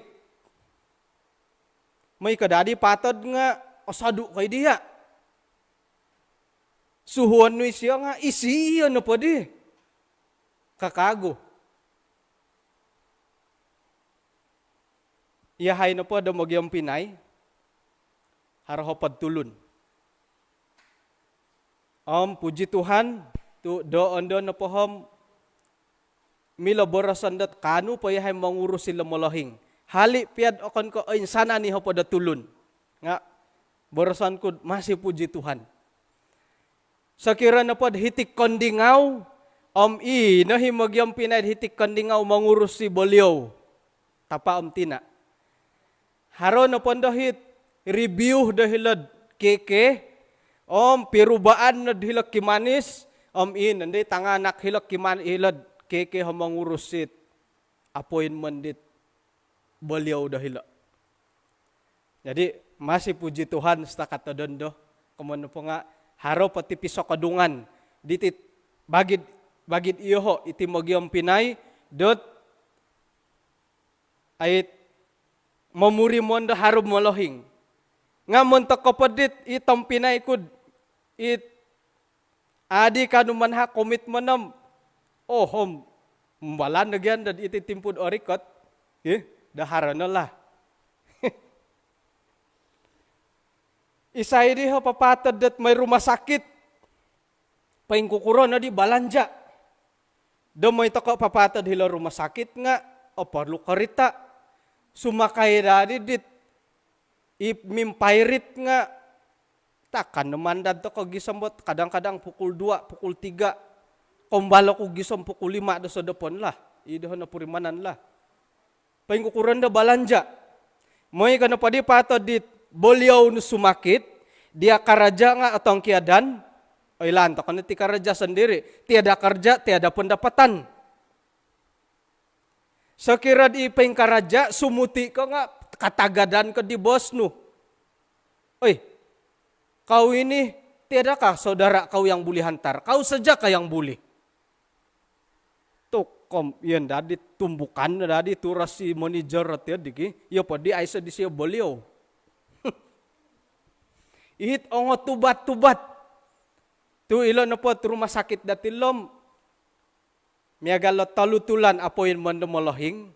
Moi ko dadi patod nga' osodu' ko i diya'. Suhuon nu isio nga' isio nopo di. Ka kagu. Iyahai nopo do mogiompinai, haro hopod tulun. Om puji Tuhan, tu' do ondo nopo hom milo boroson dot kaanu po iyahai mongurus ilo molohing. Hali' piya'd okon ko' oinsanan i hopod o tulun. Nga' boroson ku'd masih puji Tuhan. Sokiro nopod hiti kondingau, om ino hi mogiompinai'd hiti kondingau mongurus i boliou. Tapa' om tina'. Haro nopo ndo hit ribiuh do hilo'd K K, om pirubaan nod hilo Kimanis, om ino ndo i tanganak hilo Kiman-, hilo'd K K ho mongurus it appointment dit boliou do hilo. Jadi, masih puji Tuhan, setakat todon do. Komoyon nopo nga' Haro po ti pisokodungan diti bagi, bagi iyoho' iti mogiompinai dot ait momurimon do haro molohing. Nga' montok ko po dit i tompinai ku'd it adi kanu manahak komitmen om, oh, om, mbalan do gian dot iti timpu'd orikot, ih, do haro no lah. Isai di ho papatod dot moi rumah sakit, poingkukuro no di balanja'. Do moi toko' papatod hilo rumah sakit nga' oporlu korita'. Sumakai daa di dit i mimpairit nga' takan no mandad toko' gisom bot kadang-kadang pukul dua, pukul tiga. Kombal oku gisom pukul lima do sodopon lah. I doho' no purimanan lah. Poingkukuro no do balanja'. Moi ko no po di patod dit boliou nu sumakit, dia karaja nga' otongkiadan, oilaan toko' no ti karaja sondiri', tiada kerja, tiada pendapatan. Sokiro di poingkaraja, sumuti ko nga' katagadan ko di bos nu. Oi, kau ini tiadakah saudara kau yang boleh hantar? Kau saja kah yang boleh? Tu' kom, iyo dadi tumbukan dadi turas i manager ti digi. Iyo po di aiso disio boliou. It ongo tubat-tubat. Tu' ilo nopo rumah sakit dati lo om, miagal lo tolu tulan appointment do molohing,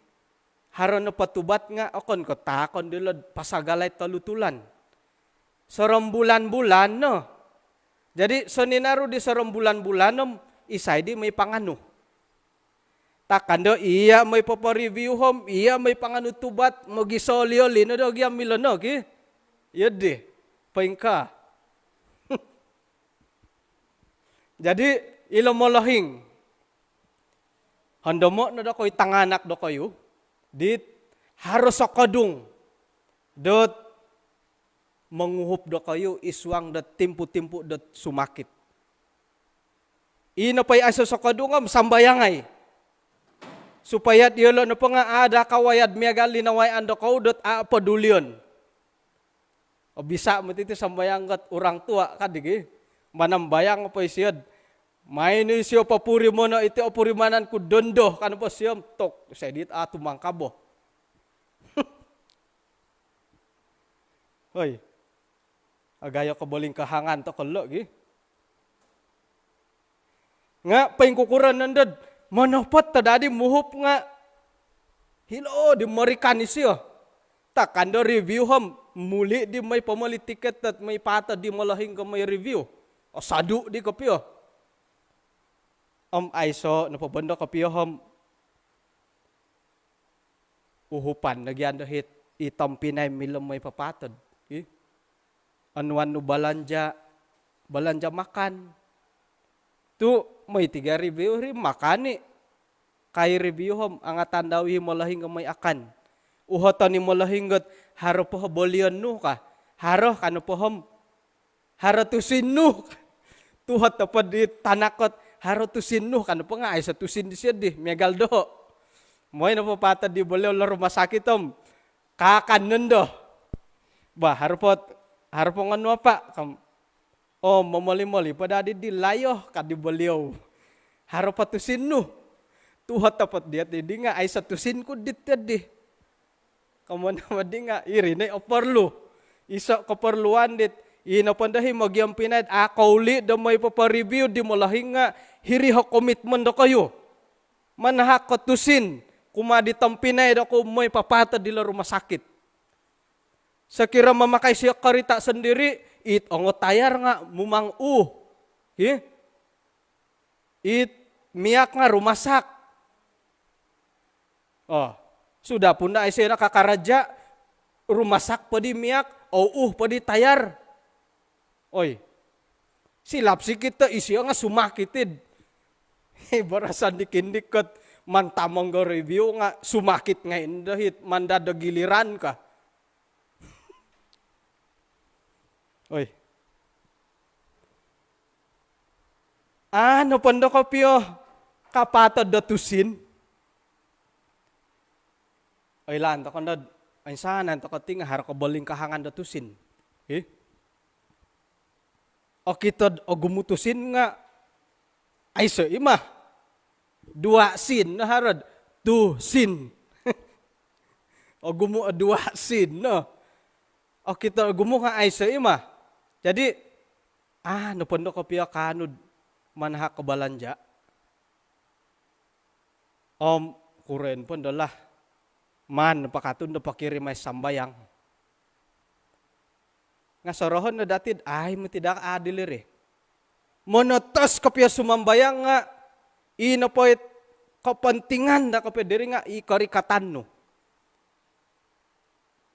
haro nopo tubat nga' okon ko taakon dilo pasagalai tolu tulan. Sorombulan-bulan no. Jadi soninaru di sorombulan-bulan om isai di moi panganu. Takan do iya moi popo-review om, iya moi panganu tubat, mogisoli-oli no do gia milo no ki. Iyo di, poingkaa. Jadi ilo molohing, hondomo' no dokoyu tanganak dokoyu dit haro sokodung dot monguhup dokoyu id suang dot timpu-timpu dot sumakit. Ino po i aiso sokodung om sambayangai. Supaya iyolo' nopo nga' ada kawaya'd miagal di nawayaan dokoyu dot a' podulion. O, bisa' moti ti sambayang got orang tua kan digi. Manambayang po isio'd, mai no isio popurimono' iti opurimanan ku dondo kan po sio om, tok, sedit a' tumangkabo. Hoi. Agayo kobolingkahangan toko' lo' gi. Nga' poingkukuro nondod monopot to dadi muhup nga' hilo di morikan isio. Takan do review om, muli' di moi pomoli tiket dot moi patod di molohing ko moi review. Osodu' di kopio. Om aiso' nopo bondo kopio om uhupan do gia do hit i tompinai milo moi papatod. Ih. Onuan nu balanja', balanja' makan. Tu' moi tiga ribu ri makan i'. Kai ribu om angatan dau i molohing moi akan. Uhoton i molohing got haro po bolion nu ka. Haro kanu po om haro tusin nu. Tuhot nopo di tanak ot haro tusin nu kanu po nga' aiso tusin disio di miagal doho'. Moi nopo patod di boliou lo rumah sakit om kaakan nondo. Bah, haro po, haro po ngonu apa' kam. O, momoli-moli po dadi di layo ka di boliou. Haro po tusin nu. Tuhot nopo diat di nga' aiso tusin ku dit di. Komoyon nopo di nga' iri no i oporlu. Iso' koporluan dit ino pondo i mogiompinai a' kouli' do moi popo-review di molohing nga' hiri o komitmen dokoyu. Manahak ko tusin kumaa di tompinai dokoyu moi papatod dilo rumah sakit. Sokiro mamakai sio korita' sondiri', it ongo tayar nga' mumang uh. Hi? It miak nga' rumasak. O, sudah pun daa isio nakakaraja', rumasak po di miak, o, uh po di tayar. Oi, silap sikit do isio nga' sumakit id. Boroson di kindik ot mantamong go review nga' sumakit ngai' indo hit mandad do giliran ka. Oi. Anu pondo kopio kapatod do tusin. Oilaan toko' nod oinsanan toko' ti nga' haro kobolingkahangan do tusin. Hi? Okito'd ogumu' tusin nga' aiso' i' mah. Dua sin no haro'd tusin. Ogumu' o dua sin no. Okito'd ogumu' nga' aiso' i' mah. Jadi, ah, nopondo kopio kaanu'd manahak o balanja'. Om kuroyon pondo lah, maan pakatun do pokirimai sambayang. Nga' sorohon no dati'd ai moti daa adil iri. Monotos kopio sumambayang nga' i nopo it kopontingan daa kopio diri nga' i korikatan nu.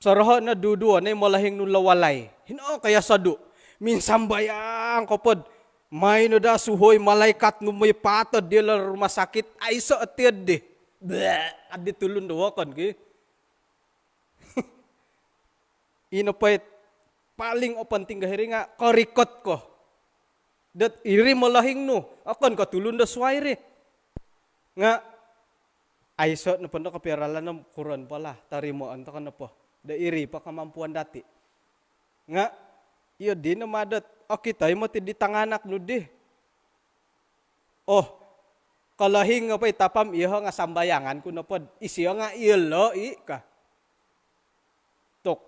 Soroho' no duduo no i molohing nu lo walai. Hino ko' iyo sodu'. Minsambayang ko pod. Mai no daa suhoi malaikat nu moi paatod dilo rumah sakit. Aiso' o tiyo di. Bleh. Addi tulun do wokon ki. Ino po it paling oponting do hiri nga' korikot ko. Dot iri molohing nu. Okon ko' tulun do suwai ri. Nga' aiso' nopo ndo kopio ralan om kuroon po lah, torimoon toko' nopo. Do iri po kamampuan dati'. Nga' iyo dino madot, okito i' moti di tanganak nu di. Oh, kolohing opo i tapam iyoho' nga' sambayangan ku nopod isio nga' iyolo' i' ka. Tok.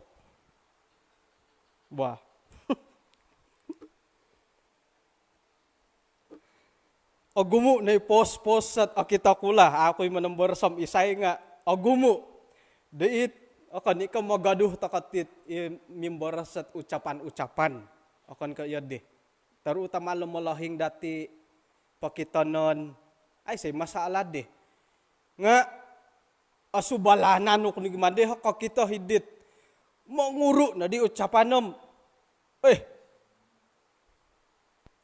Wah. Ogumu' no i pos-pos sot okito ku lah, a' ku i' monomboros om isai nga' ogumu'. Doit, okon i' ko' mogoduh toko' tit i mimboros sot ucapan-ucapan. Okon ko' iyo di. Terutama lo molohing dati' pokitonon, aiso' i' masalah di. Nga' osubalanan nu ku nogi mande ho kokito hidit. Monguru' no di ucapan om. Eh,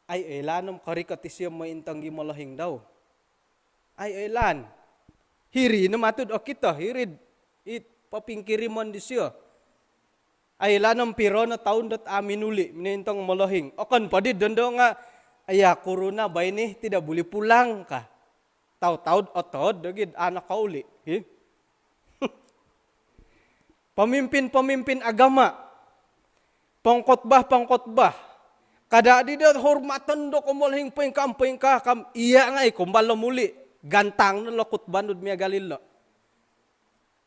ai oilaan om korikot isio moi intong i molohing dau. Ai oilaan. Hiri no matud okito, hiri'd it popingkirimon disio. Ai oilaan om piro no toun dot a' minuli', minoi intong molohing. Okon po di dondo nga', "Aya, kuruna baini tidak boleh pulang," ka. Tau-tau'd otood do gid a' nokouli'. Hi? Pemimpin-pemimpin agama, pengkhotbah-pengkhotbah, kada' di do hormaton do ko molohing poingkaa-poingkaa kam, iya' ngai' kombal lo muli', gantang no lo khutbah nu'd miagal ilo'.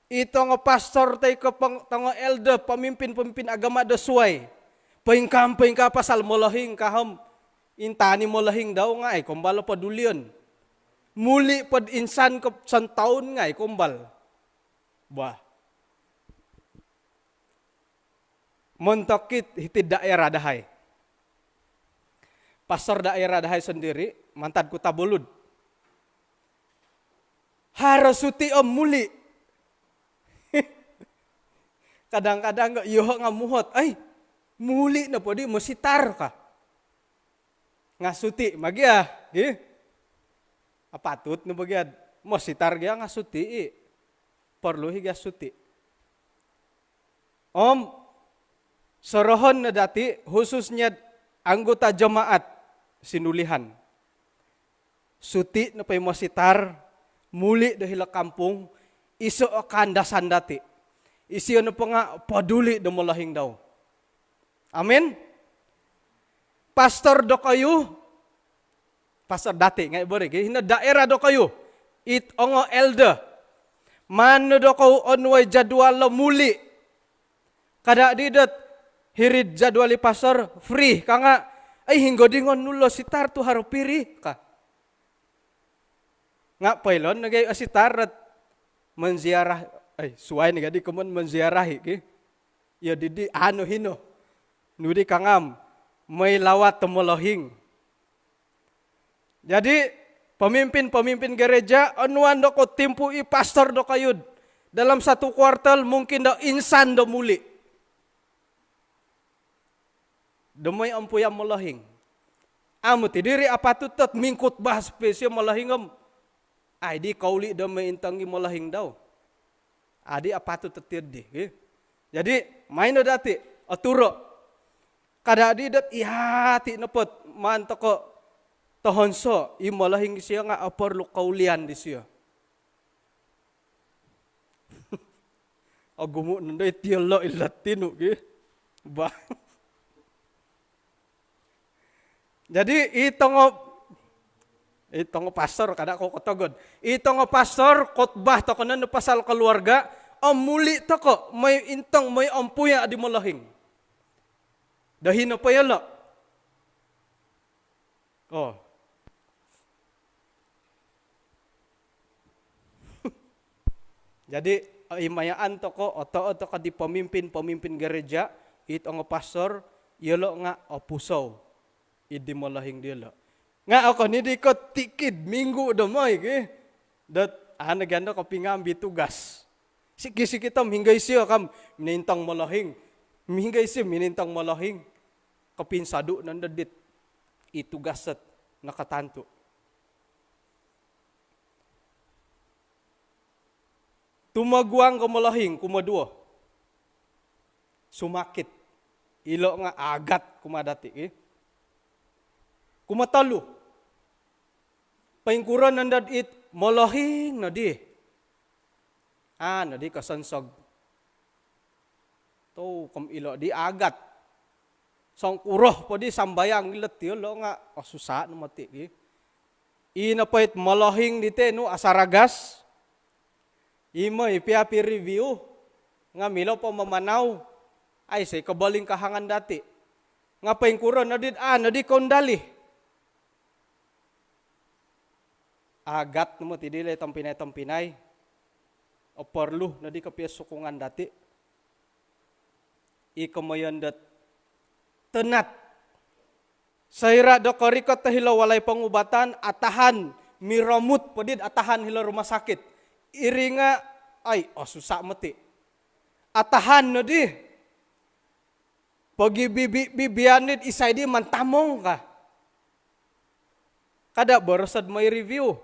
I tongo pastor toi ko' pong-, tongo elder, pemimpin-pemimpin agama do suwai, poingkaa-poingkaa pasal molohing ka om, intaan i molohing dau ngai' kombal lo podulion. Muli' pod insan ko' santaun ngai' kombal. Bah. Montok it hiti'd daerah dahai. Pastor daerah dahai sondiri', mantad Kota Belud. Haro suti' om muli'. Kadang-kadang nga' iyoho' nga' muhot, "Ai, muli' nopo di mositar," ka. Nga' suti' ma gia, gi? Apatut no bo gia'd mositar gia nga' suti' i'. Porlu i' gia suti'. Om sorohon no dati', khususnya anggota jemaat sinulihan. Suti' nopo i mositar, muli' do hilo' kampung, iso' o kaandasan dati'. Isio nopo nga' poduli' do molohing dau. Amin. Pastor dokoyu, pastor dati' ngai' bo ri gi, hino daerah dokoyu, it ongo elder. Maan no dokou onuai jadual lo muli'. Kada' di dot hiri'd jadual i pastor, free ka nga', "Ai, hinggo di ngon nu lo sitar tu haro free," ka. Nga' poilon nogi' ositar dot menziarah, ai, suwai nogi' di komoyon menziarahi ki. Iyo didi anu hino. Nu di ka ngam, moi lawat do molohing. Jadi, pemimpin-pemimpin gereja, onuan dokou timpu i pastor dokoyu'd dalam satu kuartal mungkin do insan do muli'. Do moi ompuyam molohing. Amu' ti diri apatut dot mingkhutbah spesial molohing om, ai di kouli' do moi intong i molohing dau. Adi apatut dot iyo di, eh. Jadi, maino dati', oturo'. Kada' di dot iyati' nopot, maan toko' tohonso', i molohing disio nga' oporlu koulian disio. Ogumu' nondo iti ilo' ilo' tinu' gi. Bah. Jadi i tongo, i tongo pastor, kada kou kotogod. I tongo pastor, khotbah toko no pasal keluarga, om muli toko, moi intong, moi ompuya di molohing. Dohi nopo yolo. Oh. Jadi, imayaan toko, oto-oto ka di pemimpin-pemimpin gereja, i tongo pastor, yolo nga opusou id di molohing diolo. Nga okon i di ko tikid minggu do moi ki. Dot, ana gando kopingambi tugas. Siki-siki tom hinggo isio kam minintong molohing. Hinggo isio minintong molohing. Kopinsadu nondo dit i tugas dot nakatantu. Tumoguang ko molohing, kumoduo. Sumakit. Ilo nga agat kumaa dati, ki. Kumotolu. Poingkuro nondo dit molohing nodi. A nodi kosonsog. Tu kom ilo di agat. Songkuro po di sambayang ilo ti yolo nga, oh, susah no moti, ki. I nopo it molohing diti nu asaragas. I moi pia pi review. Nga milo po mamanau. Aiso i kobolingkahangan dati. Nga poingkuro nodi, a nodi koundali. Agat no moti dilo tompinai-tompinai. Oporlu nodi kopio sokongan dati. I komoyon dot tonat. Soira do korikot do hilo walai pengubatan, atahan, miromut po dit atahan hilo rumah sakit. Iri nga, ai, oh, susah moti. Atahan nodi. Pogibibi-bibian dit isai di mantamong ka. Kada boroso do moi review.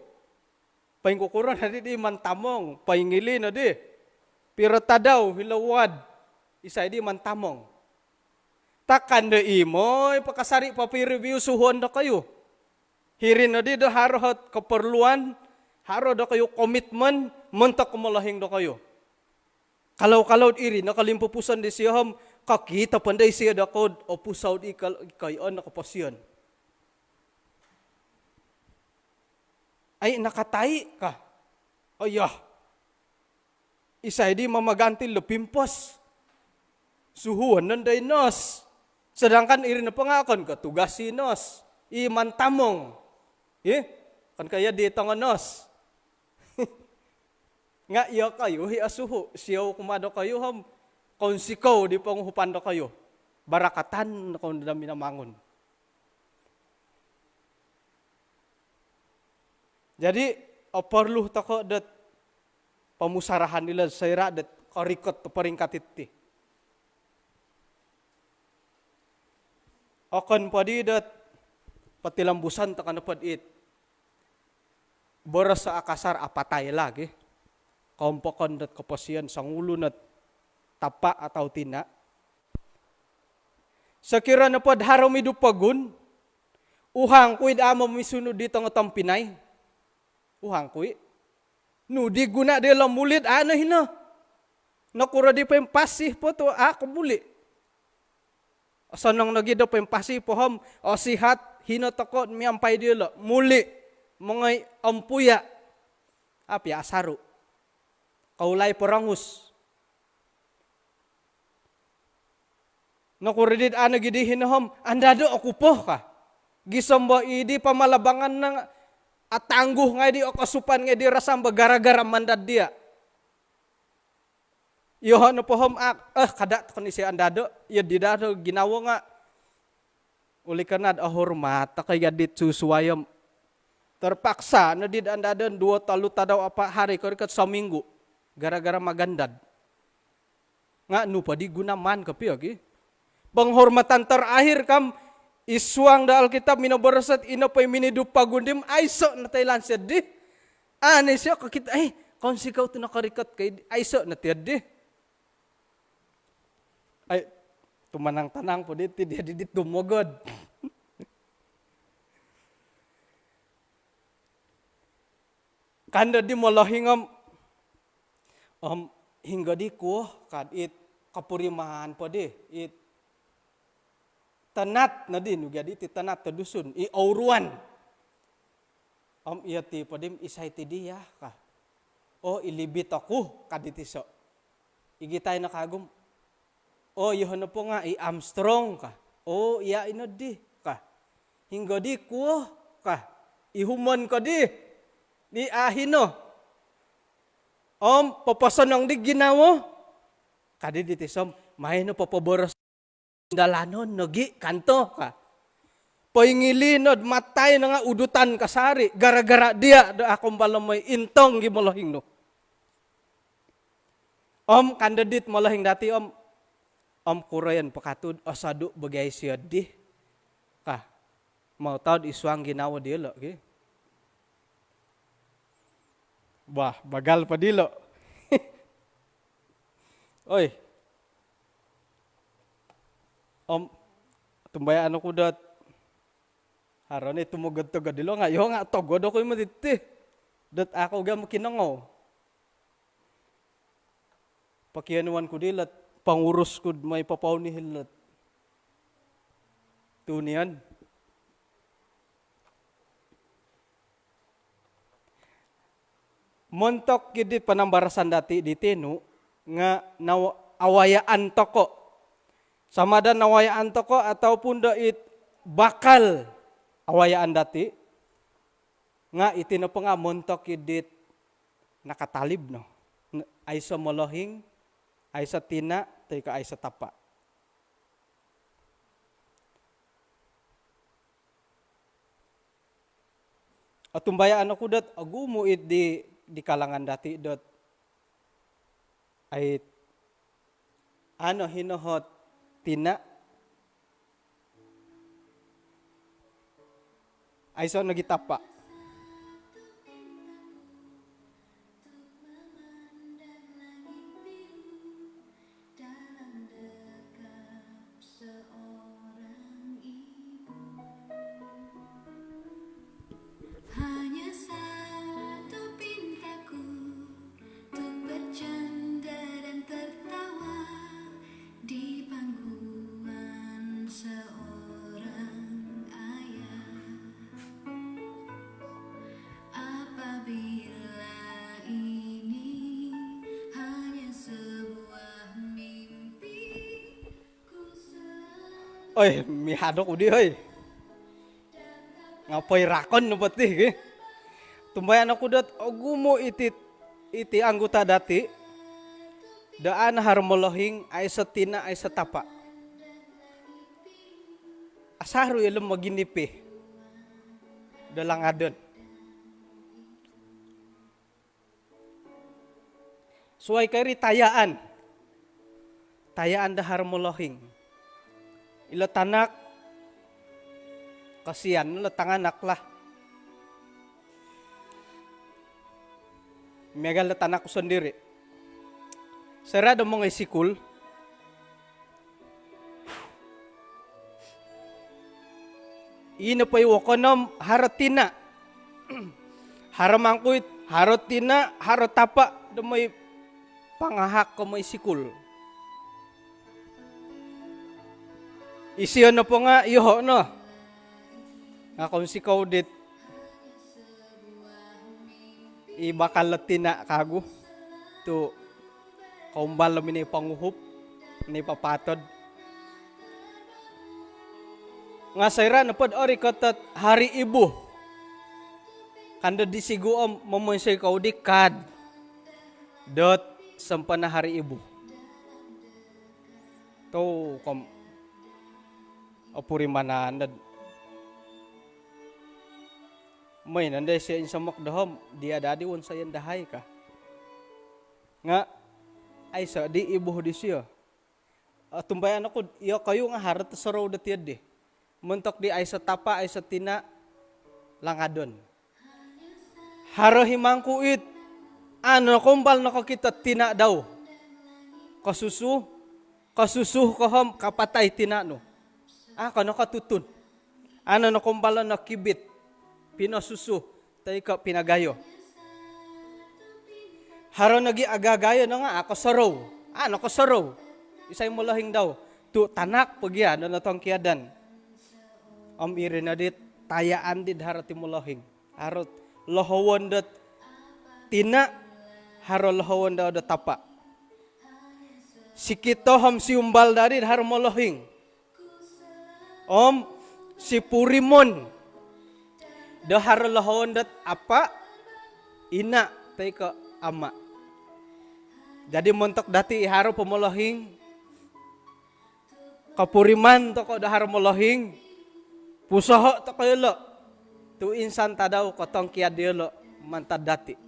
Poingkukuro nodi di mantamong, poingilo nodi. Piro tadau hilo ward, isai di mantamong. Takan do i moi pakasari po pi review suhuon dokoyu. Hiri nodi do haro ot keperluan, haro dokoyu komitmen montok molohing dokoyu. Kalau-kalau iri nokolimpupuson disio om, kokito po ndo isio dokoyu, opusou di kal-, koiyoon no koposion. Ai, nakatai ka. Oh, iya. Isai di mamaganti lo pimpos. Suhuon nondo i nos. Sedangkan iri nopo nga okon ko tugas i nos. I mantamong. Ih, okon ko iya di tongo nos. Nga iyokoyu i osuhu, siou kumaa dokoyu om, kounsikou di ponguhupan dokoyu. Barakatan kou do Minamangun. Jadi, oporlu toko dot pomusarahan ilo soira dot korikot do peringkat iti. Okon po di dot potilombuson toko nopo dit. Boros akasar apatai lagi. Kompokon dot koposion songulun ot tapa atau tina. Sokiro nopo do haro midu pogun, uhang ku i do amo misunud di tongo tompinai. Uhang ku i. Nu di guna diolo muli do a no hino. Nokuro di poimpasi po tu a ko muli. Osonong nogi do poimpasi po om, osihat, hino toko miampai diolo. Muli, mongoi ompuya. A pia asaru. Koulai porongus. Nokuro di a nogi di hino om, andado oku po ka. Gisom bo i di pamalabangan nang atangguh ngai di okosupan ngai di rasam bo gara-gara mandad dia. Iyoho nopo om, ah, eh, kada toko ni isio andado, iyo di dado ginawo nga. Oleh karena do hormat, toko iya dit susuai om. Terpaksa no di andado duo tolu tadau apa hari korikot sominggu. Gara-gara magandad. Nga nu po di guna maan kopio ki. Penghormatan terakhir kam id suang do Alkitab minoboros dot ino po i minidu pogun dii om aiso no toilaan sio di. Ani sio kokito, eh, kounsikou tu nokorikot ko i, aiso no tio di. Ai, tumanang-tanang po diti dia di dit tumogod. Kando di molohing om, om, hinggo di kuo kad it kopuriman po di, it tonat nodi nu gia diti tonat do Dusun, i ouruan. Om iyo ti po di, "Isai ti dia?" ka. "O, i Libit oku," ka diti iso. Igitai no kagu om, "O, iyoho nopo nga i Armstrong," ka. "O, iya ino di," ka. "Hinggo di kuo?" ka. "Ihumon ko di ni ahino om poposonong di ginawo," ka di diti iso om, "Mai no popoboros dalanon nogi kanto," ka. "Poingili nod matai no nga udutan kasari gara-gara dia do a kombal no moi intong gi molohing nu." Om kandadit molohing dati om, "Om kuroyon po katu do osodu bo gia isio di," ka. "Mau tau id suang ginawo diolo gi." Bah, bagal po dilo. Oi. Om tumbayaan oku dot haro ni tumogod-togod dilo nga, iyo nga togod oku i moti ti. Dot a ko gia mokinongou. Pokionuan ku di lot pongurus ku do moi popouni hilo lot tunion. Montok ki di panambarasan dati di tinu nga naw-, awayaan toko. Sama ada nawayaan toko ataupun do it bakal awayaan dati, nga iti nopo nga montok ki dit nakatalib no. N-, aiso molohing, aiso tina, toi ko aiso tapa. Otumbayaan oku dot ogumu it di, di kalangan dati dot ai ano hino hot tina, aiso nogi tapa. Hanya satu pintaku, untuk bercanda dan tertawa di pangkuan seorang ayah. Apabila ini hanya sebuah mimpi, ku selalu... Oi, mihadok udi, oi. Ngapai rakon nopo ti, ki? Tumbayaan oku dot ogumu iti, iti anggota dati do a naharo molohing, aiso tina, aiso tapa. Asaru ilo moginipi do langadon. Suai ko iri tayaan. Tayaan do haro molohing. Ilo tanak, kasian ilo tanganak lah. Miagal do tanak ku sondiri. Soira do mongoi sikul, ino po i wokon om haro tina. Haro mangkuit, haro tina, haro tapa do moi pangahak ko moi sikul. Isio nopo nga, iyoho no. Nga kounsikou dit i bakal lo tina kagu tu koumbal lo minoi panguhup, minoi papatod. Nga soira nopo do orikot ot Hari Ibu, kando di sigu om momonsoi kou di kad dot sempena Hari Ibu. Tu kom opurimanan dot moi nondo isio insomok doho om, dia dadi wonsoyon dahai ka. Nga aiso di ibu disio. Otumbayaan oku, iyokoyu nga haro ot sorou dot iyo di. Montok di aiso tapa, aiso tina, langadon. Haro i mangkuit, a nokoumbal nokokito tina dau. Kosusu, kosusu ko om kapatai tina nu. A ko nokotutun. A no nokoumbal nokibit, pinosusu, toi ko pinagayo. Haro nogi agagayo no nga a kosorou. A nokosorou. Isai molohing dau. Tu tanak po gia do notongkiadan. Om iri no dit tayaan dit haro ti molohing. Haro lohowon dot tina, haro lohowon dau dot tapa. Sikito om siumbal dau dit haro molohing. Om sipurimon do haro lohowon dot apa, ina, toi ko ama. Jadi montok dati i haro po molohing, kopuriman toko do haro molohing, pusoho toko yolo tu insan tadau kotongkiad yolo mantad dati.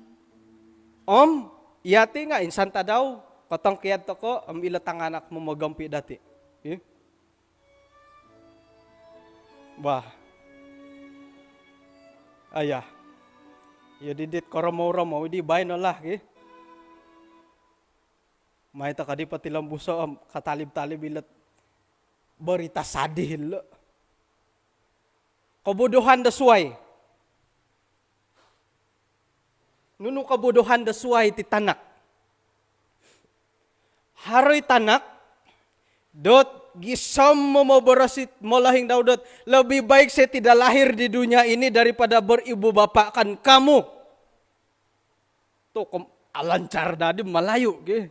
Om yati nga insan tadau kotongkiad toko om ilo tanganak momogompi dati. Ih. Bah. Ayah. Iyo didit koromou-romou di baino lah, ki. Mai toko di potilombuso om katalib-talib ilo berita sadih lo. Kobodohan do suai. Nunu kobodohan do suai ti tanak? Haro i tanak dot gisom momoboros it molohing dau dot, "Lebih baik saya tidak lahir di dunia ini daripada beribu bapakkan kamu." Tu kom alancar dadi Malayu, ki.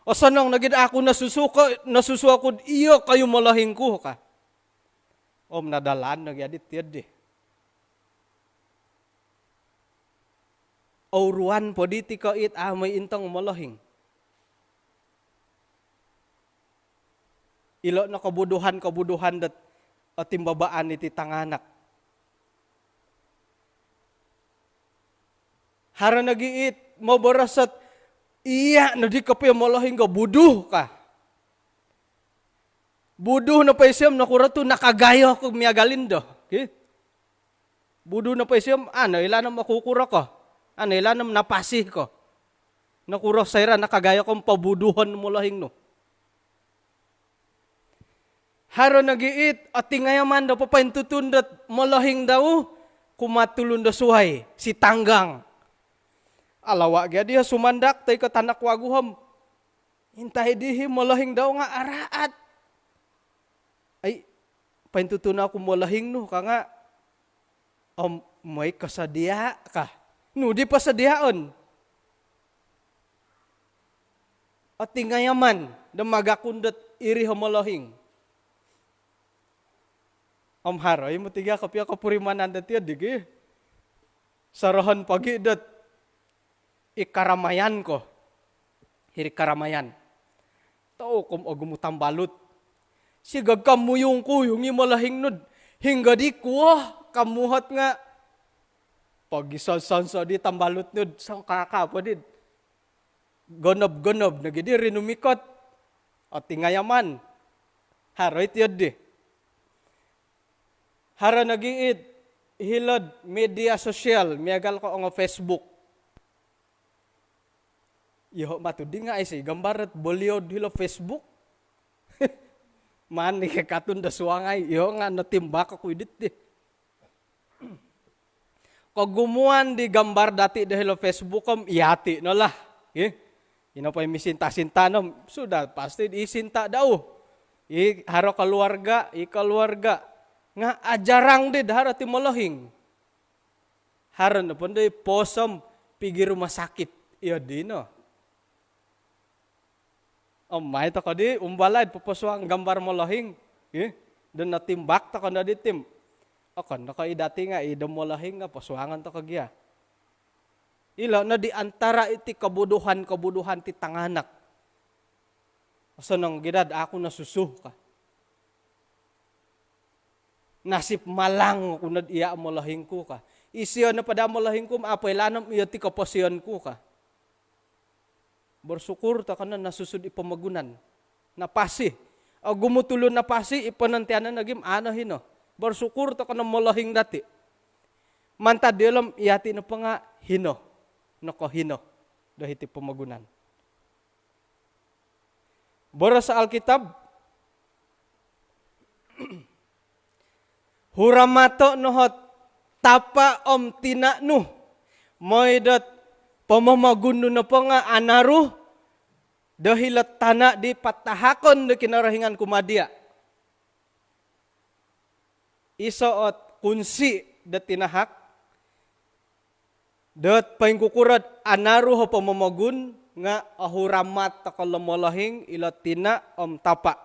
"Osonong nogi do aku nosusu ko, nosusu oku do iyokoyu molohingku," ka. Om nadalan nogi adit tiyo di. Ouruan po diti ko it a moi intong molohing. Ilo no kobodohan-kobodohan dot otimbabaan iti tanganak. Haro nogi it moboros ot, "Iya nodi kopio molohing ko buduh," ka. Buduh nopo isio om nokuro tu nakagayo ko miagal indo, ki. Buduh nopo isio om, "Ano ilaan om okukuro ko. Ano ilaan om napasi ko. Nokuro soira nakagayo ko om pobuduhon molohing nu." Haro nogi it otingayaman do popointutun dot molohing dau kumaa tulun do suai, sitanggang. Alawa gia dia sumandak toi ko tanak wagu om, "Intai dihi molohing dau nga araat. Ai, pointutun oku molohing nu," ka nga. Om moi kosodia ka. Nu di posodiaon? Otingayaman do magakun dot iri o molohing. Om haro i moti gia kopio kopurimanan dot iyo di, ki. Sorohon pogi dot i karamayan ko. Hiri karamayan. Tau kom ogumu tambalut. Sigog kamuyung-kuyung i molohing nu do, "Hinggo di kuo?" Kamuhot nga pogisonsonso di tambalut nu do, songkaka po di. Gonob-gonob nogi di rinumikot. Otingayaman. Haro i tiyo di. Haro nogi it hilo'd media sosial, miagal ko ongo Facebook. Iyoho matu di nga aiso i gambar dot boliod hilo Facebook. Maan i kakatun do suangai, iyoho nga notimbak oku idit di. Kogumuan di gambar dati do hilo Facebook om iyati no lah. Ih. Ino po i misinta-sinta no om, sudah pasti i sinta dau. I haro keluarga, i keluarga. Nga ajarang di do haro ti molohing. Haro nopo ndo i post om pigi rumah sakit. Iyo dino. Om mai toko di umbalai do poposuang gambar molohing. Ih, do notimbak toko no di tim. Okon no ko i dati nga i do molohing nga posuangon toko gia. Ilo no di antara iti kobodohan-kobodohan ti tanganak. Osonong gia do aku nosusu ka. Nasib malang oku no do iya molohing ku ka. Isio nopo do molohing ku om apo ilaan om iyo ti koposion ku ka. Bersyukur toko no nosusu do i pomogunan. Napasi. Ogumu tulun napasi, i ponontianan nogi om a no hino. Bersyukur toko no molohing dati. Mantad diolo om iyati nopo nga hino. Nokohino. Do hiti pomogunan. Boros Alkitab, "Huramato no ot tapa om tina nu, moi dot pomomogun nu nopo nga anaru do hilo'd tana di patahakon do Kinorohingan kumaa dia." iso ot kunsi do tinahak dot poingkukuro dot anaru o pomomogun nga ohuramat toko lomolohing ilo tina om tapa.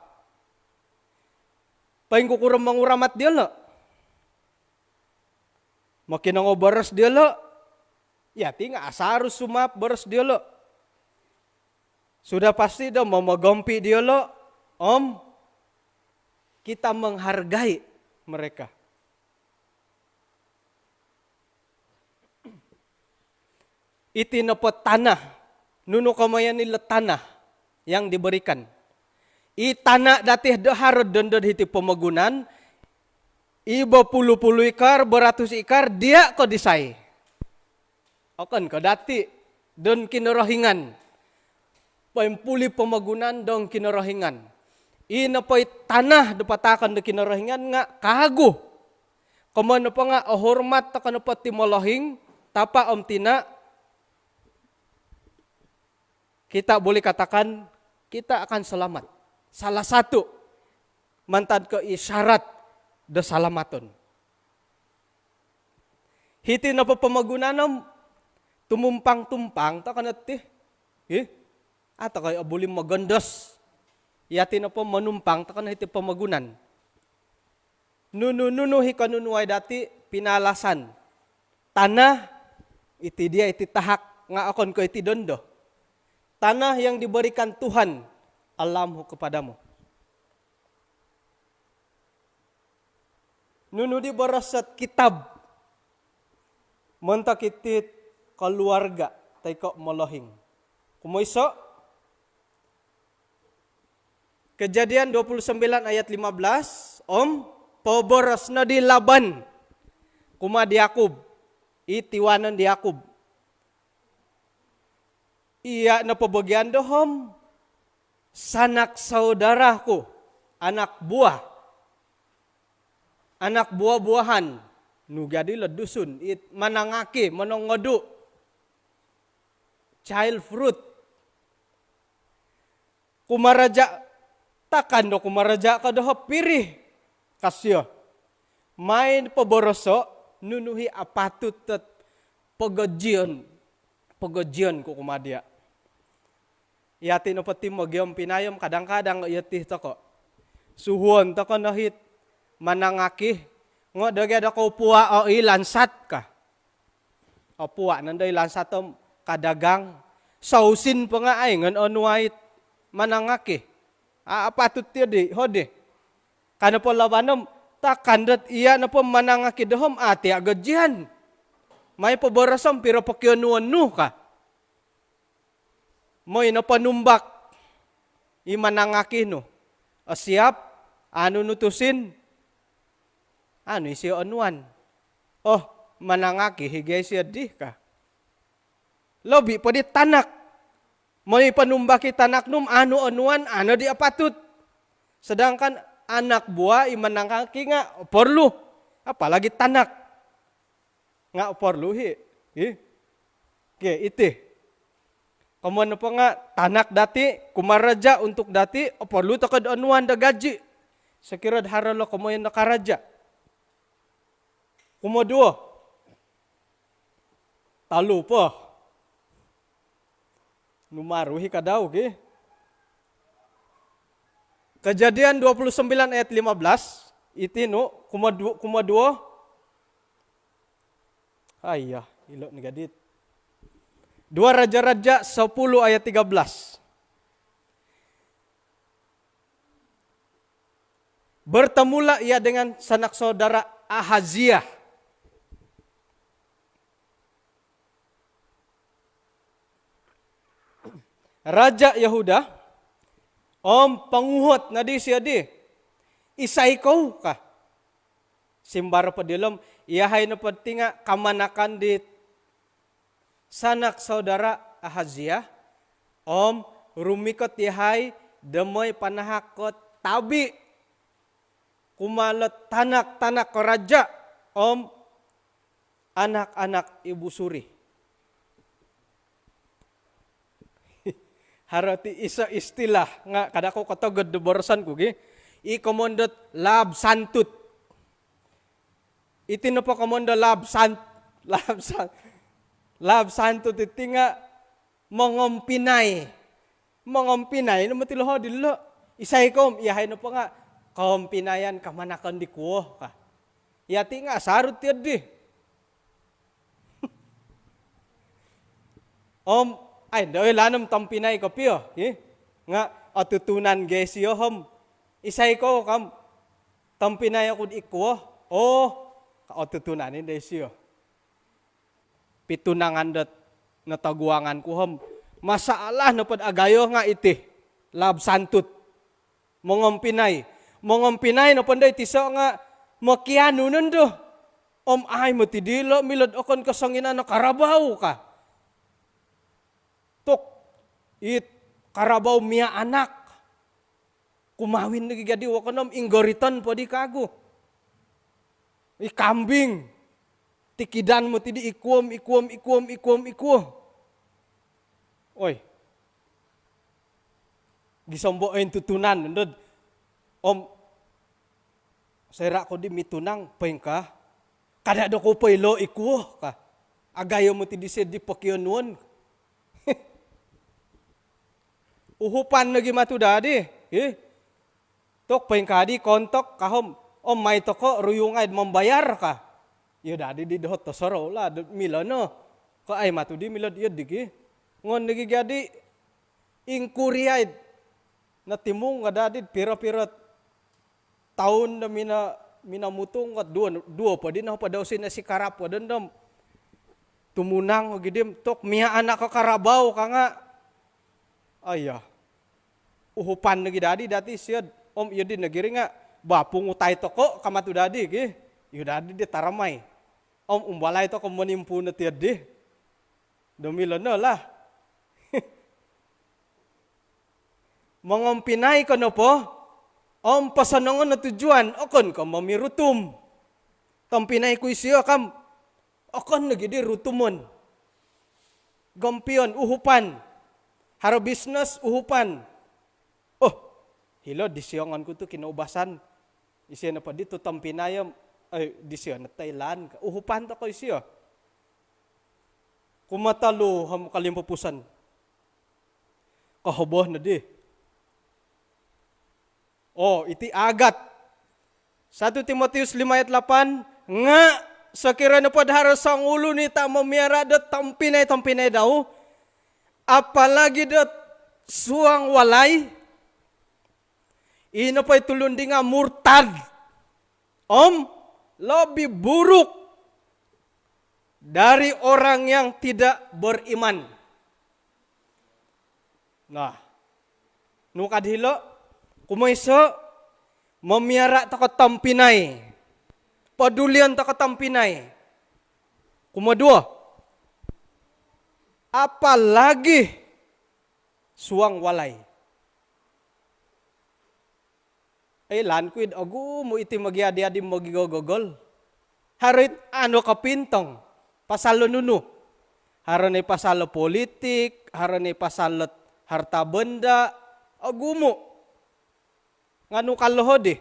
Poingkukuro monguramat diolo? Mokinongou boros diolo? Yati nga asaru sumaap boros diolo. Sudah pasti do momogompi diolo om kita menghargai mereka. Iti nopo tanah, nunu komoyon ilo tanah yang diberikan? I tanah dati do haro dondo hiti pomogunan, i bopulu-pulu ikar, boratus ikar, dia ko disai? Okon ko dati, don Kinorohingan. Poimpuli pomogunan don Kinorohingan. I nopo i tanah do pataakon do Kinorohingan nga kaagu. Komoyon nopo nga ohormat toko nopo ti molohing, tapa om tina, kita boleh katakan kita akan selamat. Salah satu mantad ko isyarat do salamaton. Hiti nopo pomogunan om tumumpang-tumpang toko no ti. Hi? Atau kaya buli mogondos. Yati nopo monumpang toko no hiti pomogunan. Nunu-nunu hi konunuai dati pinalasan. Tanah, iti dia, iti tahak, nga okon ko iti dondo. Tanah yang diberikan Tuhan Allahmu kepadamu. Nunu di boros ot kitab montok iti keluarga toi ko molohing? Kumoiso, Kejadian dua puluh sembilan ayat lima belas, om poboros no di Laban kumaa di Yakub, i tiwanon di Yakub. Iya nopo bogian doho om sanak saudaraku, anak buah, anak buah-buahan, nu gia di lo Dusun, it manangaki, monongodu, child fruit. Kumaraja, takan do kumaraja ko doho piri, ka sio. Main poboroso nunu hi apatut dot pogojion, pogojion ku kumaa dia. Yati nopo ti mogiom pinayom, kadang-kadang yati toko. Suhuon toko no hit manangaki, ngo doge do kou pua o i lansat ka. Opua nondo i lansat om kadagang. Sausin po nga ai ngon onuai it manangaki. A, apatut ti di, hodi. Ka nopo Laban om, takan dot iya nopo manangaki doho om, a, tia gojian. Mai poboroso om piro pokionuon nu ka. Moi nopo numbak i manangaki nu. O siap, anu nu tusin, anu isio onuan. Oh, manangaki hi gia isio di ka. Lobi po di tanak. Moi ponumbak i tanak nu om anu onuan, anu di apatut. Sedangkan anak buah i manangaki nga porlu. Apalagi tanak. Nga porlu hi. Hi. Oke, iti. Komoyon nopo nga tanak dati, kumaraja untuk dati, porlu toko do onuan do gaji. Sokiro do haro lo komoyon do karaja. Kumoduo. Tolu po. Numaru hi kadau ki. Kejadian dua puluh sembilan ayat lima belas, iti nu, kumodu-, kumoduo. Aiya, ilo ni gadit. Dua Raja-Raja sepuluh ayat tiga belas. Bertemulah ia dengan sanak saudara Ahazia, raja Yehuda, om ponguhot no di sio di, "Isai kou?" ka. Simbar po dilo om, "Iyahai nopo ti nga kamanakan di sanak saudara Ahazia, om rumikot iyahai do moi panahak ko tabi kumaa lo tanak-tanak ko raja om anak-anak i busuri." Haro ti iso istilah nga kada kou kotogod do boroson ku gi. I komoyon dot laab santut. Iti nopo komoyon do love san-, love san-, love santut iti nga' mongompinai. Mongompinai no moti loho' dilo'. Isai ko om, iyahai nopo nga' koompinayan kamanakon di kuo ka. Iyati nga' saru tiyo di. Om, ai, ndo oilaan om tompinai kopio, hi? Nga' otutunan gai sio om. Isai ko ka om, tompinai oku di kuo. Oo, ka otutunan i ndo isio. Pitunangan dot notoguangan ku om. Masalah nopo'd agayo nga' iti. Love santut. Mongompinai. Mongompinai nopo ndo i tiso nga' mokianu nondo. Om ai moti dilo' milo'd okon ko' songinan o karabau ka. Tuk, it karabau miya' anak. Kumawin nogi gadi wokon om inggoriton po di kagu. I kambing. Tikidan moti di ikuo om, ikuo om, ikuo om, ikuo om, ikuo. Oi. Gisom bo ointutunan nondod. Om, soira' ko di mitunang, poingkaa. Kada' do ko poilo ikuo ka. Agayo moti di sio di pokionuon. Uhupan nogi matu dadi. Hi? Tok poingkaa di kontok ka om. Om mai toko' ruyungai'd mambayar ka. Iyo dadi di dohot tosorou lah, do-, milo no. Ko ai matu di milo'd iyo di ki. Ngon nogi gadi ingkuri ai'd. Notimung ka dadi'd piro-piro toun do mina-, minamutung ka duo, duo po di no po do usin o sikarap po dondo om. Tumunang ogi di om tok miya' anak o karabau ka nga'. Aiya. Uhupan nogi dadi dati sio'd. Om iyo di nogi ri nga'. Ba pungutai toko' ka matu dadi ki. Iyo dadi di taramai. Om umbalai toko' monimpuun o tiyo di. Do milo no lah. Mongompinai ko nopo. Om posonongon o tujuan. Okon ko' momirutum. Tompinai ku isio ka om. Okon nogi di rutumon. Gompion, uhupan. Haro bisnes, uhupan. Oh, hilo di sio ngon ku tu kinoubasan. Isio nopo di tu tompinai om. Eh, di sio no toilaan ka. Uhupan toko' isio. Kumatolu om kolimpupuson. Kohobo no di. Oo, iti agat. Satu Timotius lima ayat lapan, nga' sokiro nopo'd haro songulun i ta' momiara' dot tompinai-tompinai dau, apalagi dot suang walai, ino po i tulun di nga' murtad. Om, lebih buruk dari orang yang tidak beriman. Nah, nu kad hilo', kumoiso', momiara' toko' tompinai. Podulion toko' tompinai. Kumoduo, apalagi suang walai. Oilaan ku i'd ogumu' iti mogiadi-adi mogigogogol. Haro it anu kopintong pasal do nunu. Haro no i pasal do politik, haro no i pasal do harta benda, ogumu'. Nga' nu ka loho' di.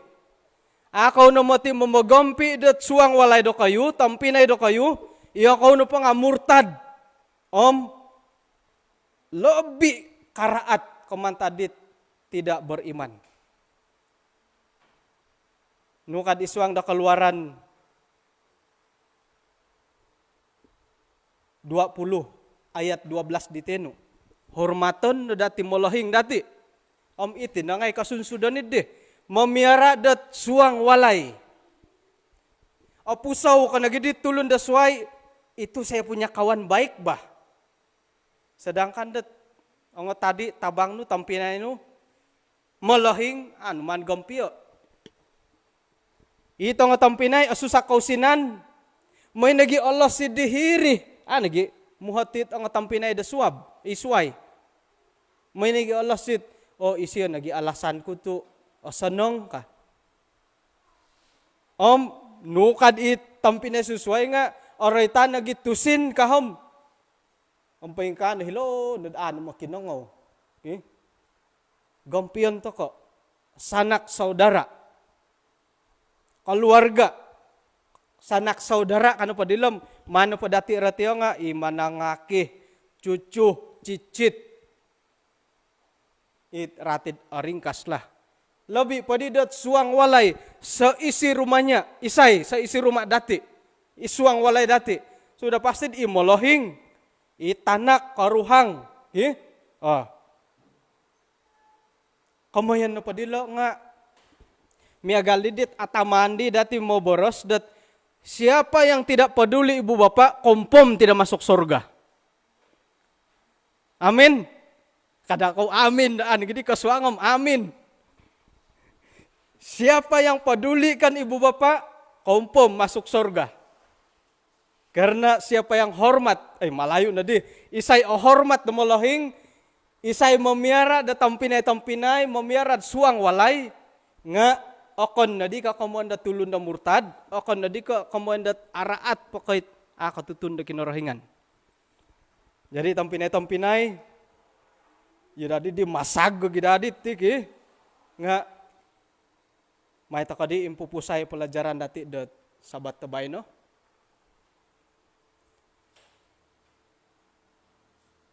A' kou no moti' momogompi' dot suang walai dokoyu, tompinai dokoyu, iyokou nopo nga' murtad. Om lobi' karaat ko mantad dit tidak beriman. Nu kad id suang do Keluaran dua puluh ayat dua belas di tenu. Hormaton no dati' molohing dati'. Om iti no ngai' kosunsudon iddi. Momiara' dot suang walai. Opusou ko nogi di tulun do suwai, itu saya punya kawan baik bah. Sedangkan dot ongo tadi tabang nu, tompinai nu, molohing, anu maan gompio'. It ongo tompinai, osusa kousinan, moi nogi olos sid di hiri, a nogi muhot it ongo tompinai do suab, i suwai. Moi nogi olos sid, o isio nogi alasan ku tu' osonong ka. Om nu kad it tompinai susuwai nga' oroitan nogi tusin ka om. Om poingkaa no hilo nod anu mokinongou. Ih. Gompion toko'. Sanak saudara. Keluarga. Sanak saudara kanu po dilo om, manu po dati rati nga i manangaki, cucu, cicit. It rati do ringkas lah. Lobi po di dot suang walai, seisi rumahnya, isai, seisi rumah dati. I suang walai dati. Sudah pasti i molohing, i tanak, koruhang. Ih? Oh. Komoyon nopo dilo nga miagal di dit atamaan di dati moboros dot, siapa yang tidak peduli ibu bapa, confirm tidak masuk surga. Amin. Kada kou amin, daan gidi kosuang om amin. Siapa yang pedulikan ibu bapa, confirm masuk surga. Karena siapa yang hormat, eh, Malayu nodi, isai o hormat do molohing, isai momiara do tompinai-tompinai, momiara do suang walai, nga okon nodi ko komoyon do tulun do murtad, okon nodi ko komoyon do araat pokoi, a kotutun do Kinorohingan. Jadi tompinai-tompinai, ya dadi di masag gi dadi ti ki, nga mai toko di impupusai pelajaran dati dot Sabat do baino.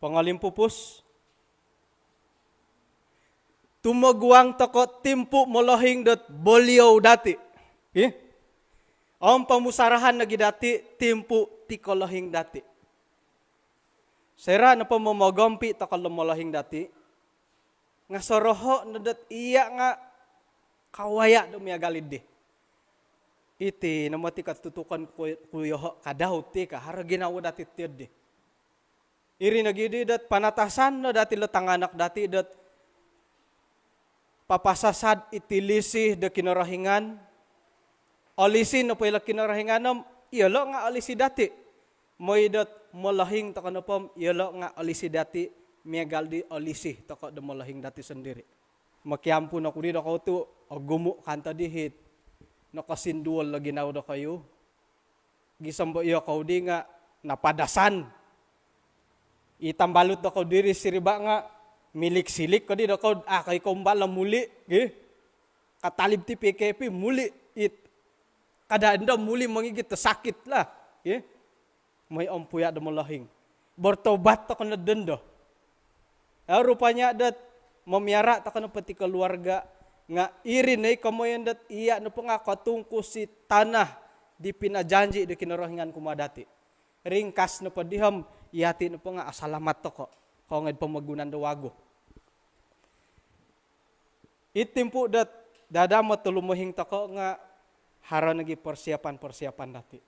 Pongolimpupus, tumoguang toko timpu molohing dot boliou dati. Ih? Om pomusarahan lagi dati timpu ti kolohing dati. Soira nopo momogompi toko lo molohing dati, nga soroho no dot iya nga kawaya do miagal di. Iti no moti katutukon ku, ku yoho kadau ti ka, haro ginawo dati ti di. Iri nogi di dot panatasan no dati lo tanganak dati dot papasasad iti lisi do Kinorohingan. Olisi nopo ilo Kinorohingan om, iyolo nga olisi dati. Moi dot molohing toko nopo om, iyolo nga olisi dati, miagal di olisi toko do molohing dati sondiri. Mokiampun oku di dokou tu, ogumu kanto di hit nokosinduol lo ginawo dokoyu. Gisom bo iyokou di nga napadasan. I tambalut dokou diri siriba nga milik-silik ko di dokou, a koi kombal lo muli gi. Katalib ti P K P muli it. Kada endo muli mongigit do sakit lah. Gi. Moi ompuya do molohing. Bertobat toko no dendo. Rupanya dot momiara toko nopo ti keluarga nga iri no i komoyon dot iya nopo nga kotungkus i tanah di pinajanji do Kinorohingan kumaa dati. Ringkas nopo diho om, yati nopo nga asalamat toko. Kongoi pomogunan do wagu. I timpu dot dadamot do lumohing toko nga haro nogi persiapan-persiapan dati.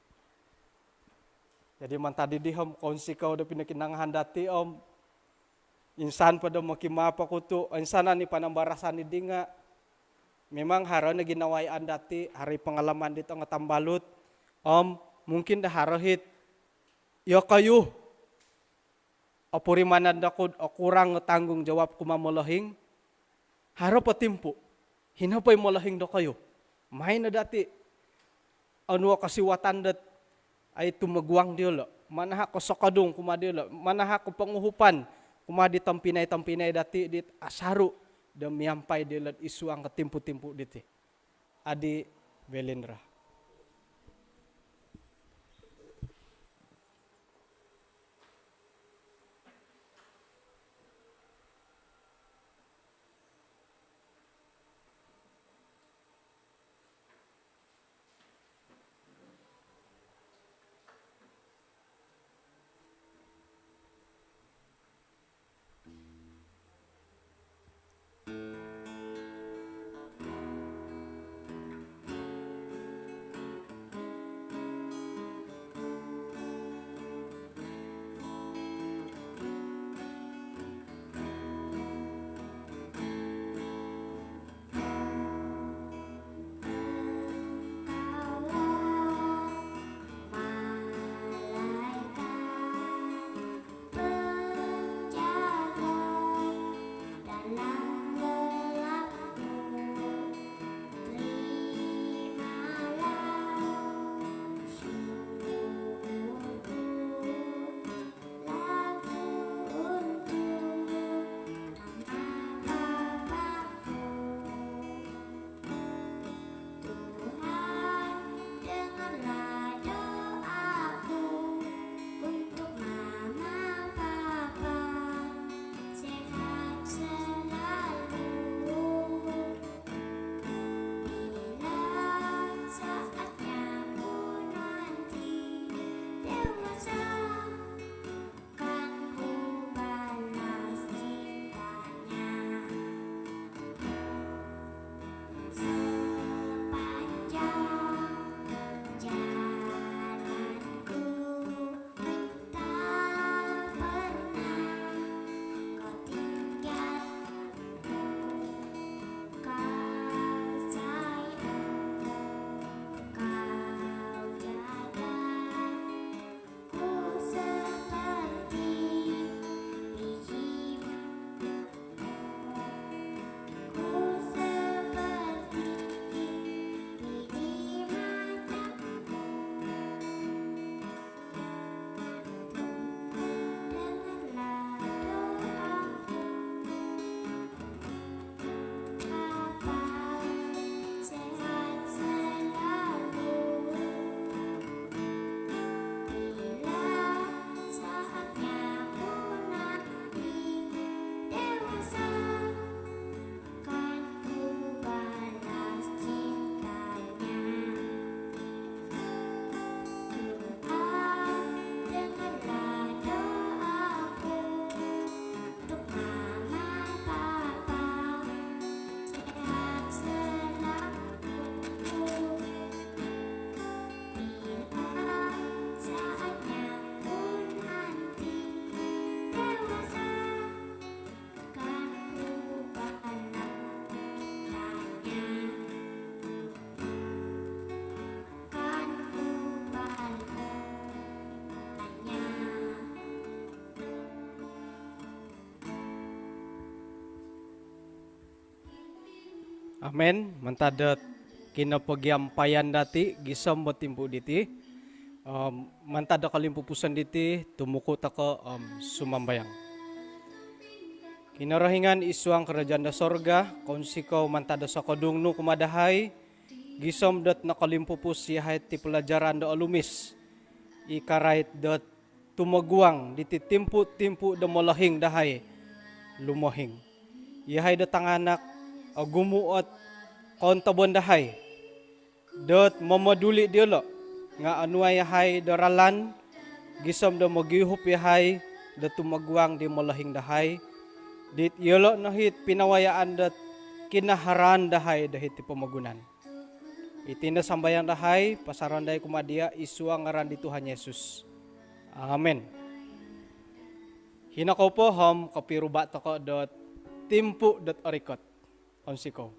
Jadi mantad di diho om kounsikou do pinokinongohan dati om insan po do mokimaap oku tu, insan ani panambarasan di nga memang haro nogi nawayaan dati, haro i pengalaman di tongo tambalut om mungkin do haro hit iyokoyu opurimanan dokou do okurang o tanggungjawab kumaa molohing, haro po timpu, hino po i molohing dokoyu. Mai no dati onuo kosiwatan dot ai tumoguang diolo, manahak ko sokodung kumaa diolo, manahak ko ponguhupan kumaa di tompinai-tompinai dati dit asaru do miampai diolo id suang ko timpu-timpu diti. Adi Belindra. Amen. Mantad dot kinopogiampayan dati gisom do timpu diti, om mantad do kolimpupuson diti, tumuku toko om sumambayang. Kinorohingan id suang kerajaan do sorga, kounsikou mantad do sokodung nu kumaa dahai, gisom dot nokolimpupus yahai ti pelajaran do olumis, i karait dot tumoguang diti timpu-timpu do molohing dahai lumohing. Yahai do tanganak, ogumu ot koontobon dahai dot momoduli diolo, nga onuai yahai do ralan gisom do mogiuhup yahai do tumoguang di molohing dahai, dit yolo no hit pinawayaan dot kinaharaan dahai do hiti pomogunan. Iti no sambayang dahai, pasaron dahai kumaa dia id suang ngaran di Tuhan Yesus. Amen. Hino kou po om kopiruba toko dot timpu dot orikot. Kounsikou.